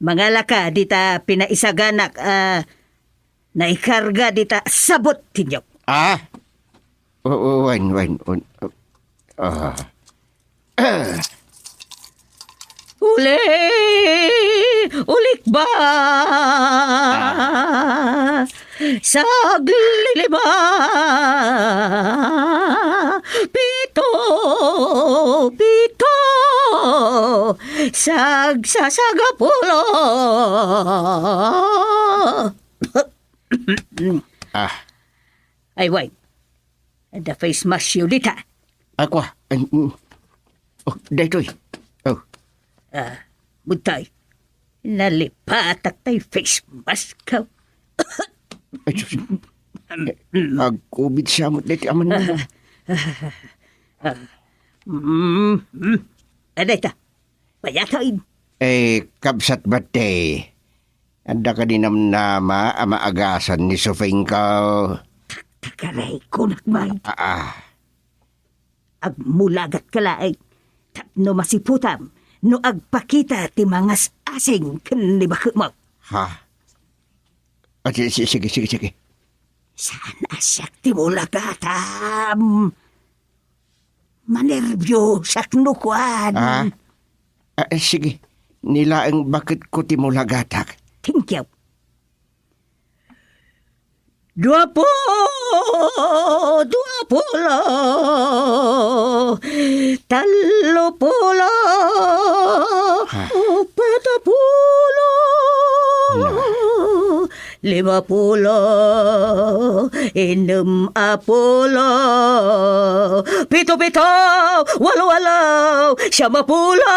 Mangalaka dita pinaisaganak a naikarga dita sabot ti niyok. Ah. O, o, wen, wen, wen. Ah. Uli, ulikba. Ah. Saglilima, pito, pito, sagsasagapulo. Ah. Ay, wen. Adda face mask yo dita. Akua. Ay, mm. Oh, daytoy. Oh. Ah, bugtoy. Nalipatak tay face mask ko. Ay, sus. Eh, ag-covid siya mo daytoy aman mo. Ah, ah, mm, mm. Adda ita. Payatoy. Eh, kabsat batte. Adda kadi namnama a maagasan ni Sufingko? Kakaray, kunak man. Ah, ah. Agmulagat ka laeng tapno masiputam no agpakita ti mangas-asing ken ni baketmo. Ha? Ah, si-, si-, sige, sige, sige. Saan a siak ti mulagatam? Manerbiosak no kuan. Ah? Ah, eh, sige. Ni laeng baketko ti mulagatak. Thank you. Dua po, dua pulo, tallo pulo, Ah. upat a pulo, Na. lima pulo, enem a pulo, pito pito, walo walo, siyam a pulo,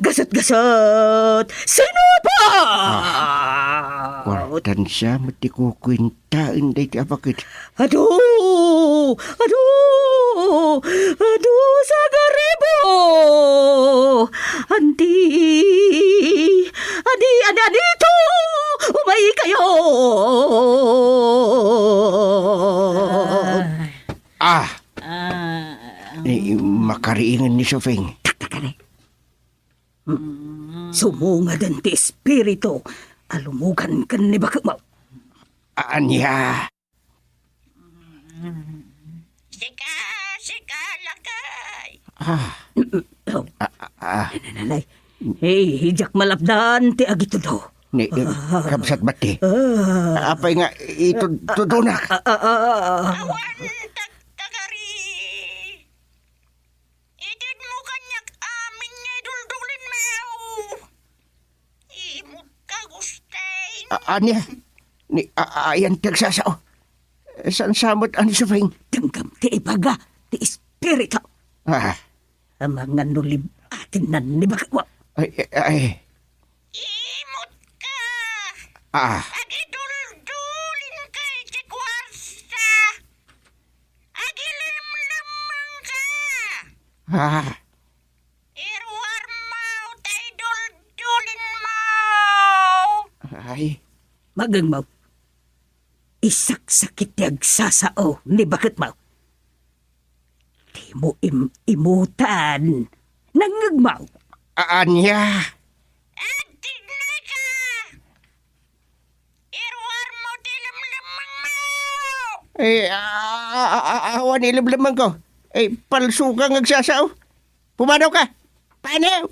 gasut gasut, sino pa? Ah. Kuartan siya met ti kukuentaen daytoy a baket. Adu! Adu! Adu, sagaribo! Anti! Adi, adi, adito! Umay kayo! Ah! Ah. Eh, makariingan ni Sofeng. Taktakari. Sumungaden ti espiritu a lumugan ken ni baketmo. Ania? Sika, sika, lakay. Ah. Ah, ah, ah. Nanay, hey, diak malapdan ti agitudo. Ni, eh, Ah. kabsat bati. Ah. Apay nga, itud-, tudunak. Ah, ah, ah, ah. Awan, tagtagari. Itedmo kaniak amin nga iduldulinmo. Imut ka, Gusteng. A-, ania? Ni, a-, ayan ti agsasao. Saan sa met, ani, Sofing? Denggem ti ibaga ti espiritu. Ah. Amangan no lib-atennan ni baketmo. Ay, ay, ay. Imut ka. Ah. Agiduldulinka iti kuarsa. Agilemlemmenka. Ah. Iruarmo ta Magengmo. Isaksakit ti agsasao ni baketmo. Dimo im-imutan. Nangngegmo. A-, ania? Agtignay ka! Iruarmo ti lemlemmengmo! Eh, a-, a-, a-, awan ilemlemmengko. Eh, palso ka nga agsasao. Pumanaw ka! Panaw!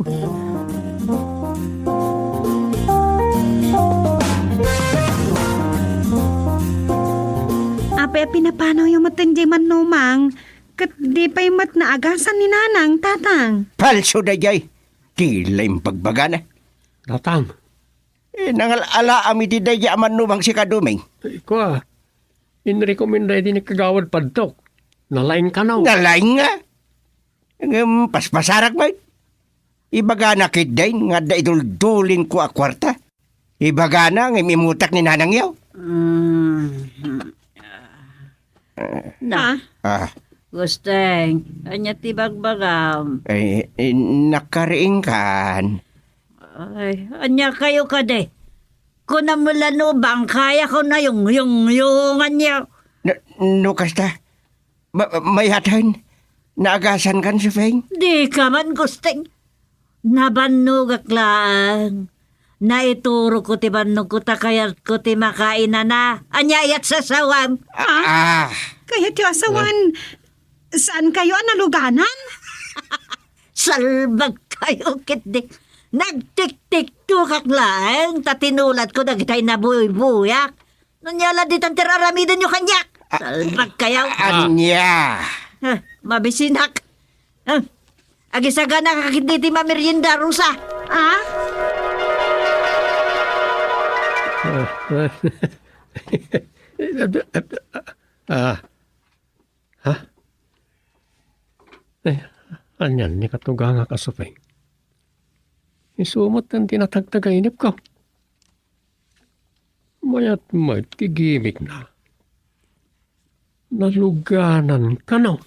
Apay a pinapanawyo met diay mannumang, ket di pay met naagasan ni Nanang, Tatang? Palso daydiay. Di la imbagbagana. Tatang. Eh, nangal-alaam iti daydiay a mannumang sika, Doming. Ay, kua, inrekomenda iti ni Kagawad Padtok. Nalaing kano. Nalaing nga. Ngem paspasarak met. Ibagana ketdin nga adda iduldulingko a kuarta. Ibagana ngem imutak ni nanangyo. Mm. Na, Ah, Gusteng, ania ti bagbagam? Ay, eh, nakariingkan. Ay, ania kayo kadi? Kunam la no bangkaya ko na yung, yung, yung anya. Na, no kasta, Ma-, mayat hen, naagasan kan, Sufeng? Di ka man, Gusteng. Nabannogak laeng. Naituro ko ti bannog ko ta kayat ko ti makainana. Ania iyat sasawam? Ah, ah. Kayat yo asawan, saan kayo a naluganan? Salbag kayo, kitdi. Nagtiktiktokak laeng ta tinulat ko dagitay nabuybuyak. Ania la ditan ti ar-aramidenyo kaniak? Ah, salbag kayo. Ania? Ah, mabisinak. Ah, agisagana ka ketdi ti mamerienda, Rosa. Ah? Ah. Ha? Eh, anian ni katugangak a Sufeng? Isu met ti natagtagainepko. Mayat met ti gimikna. Naluganan kano.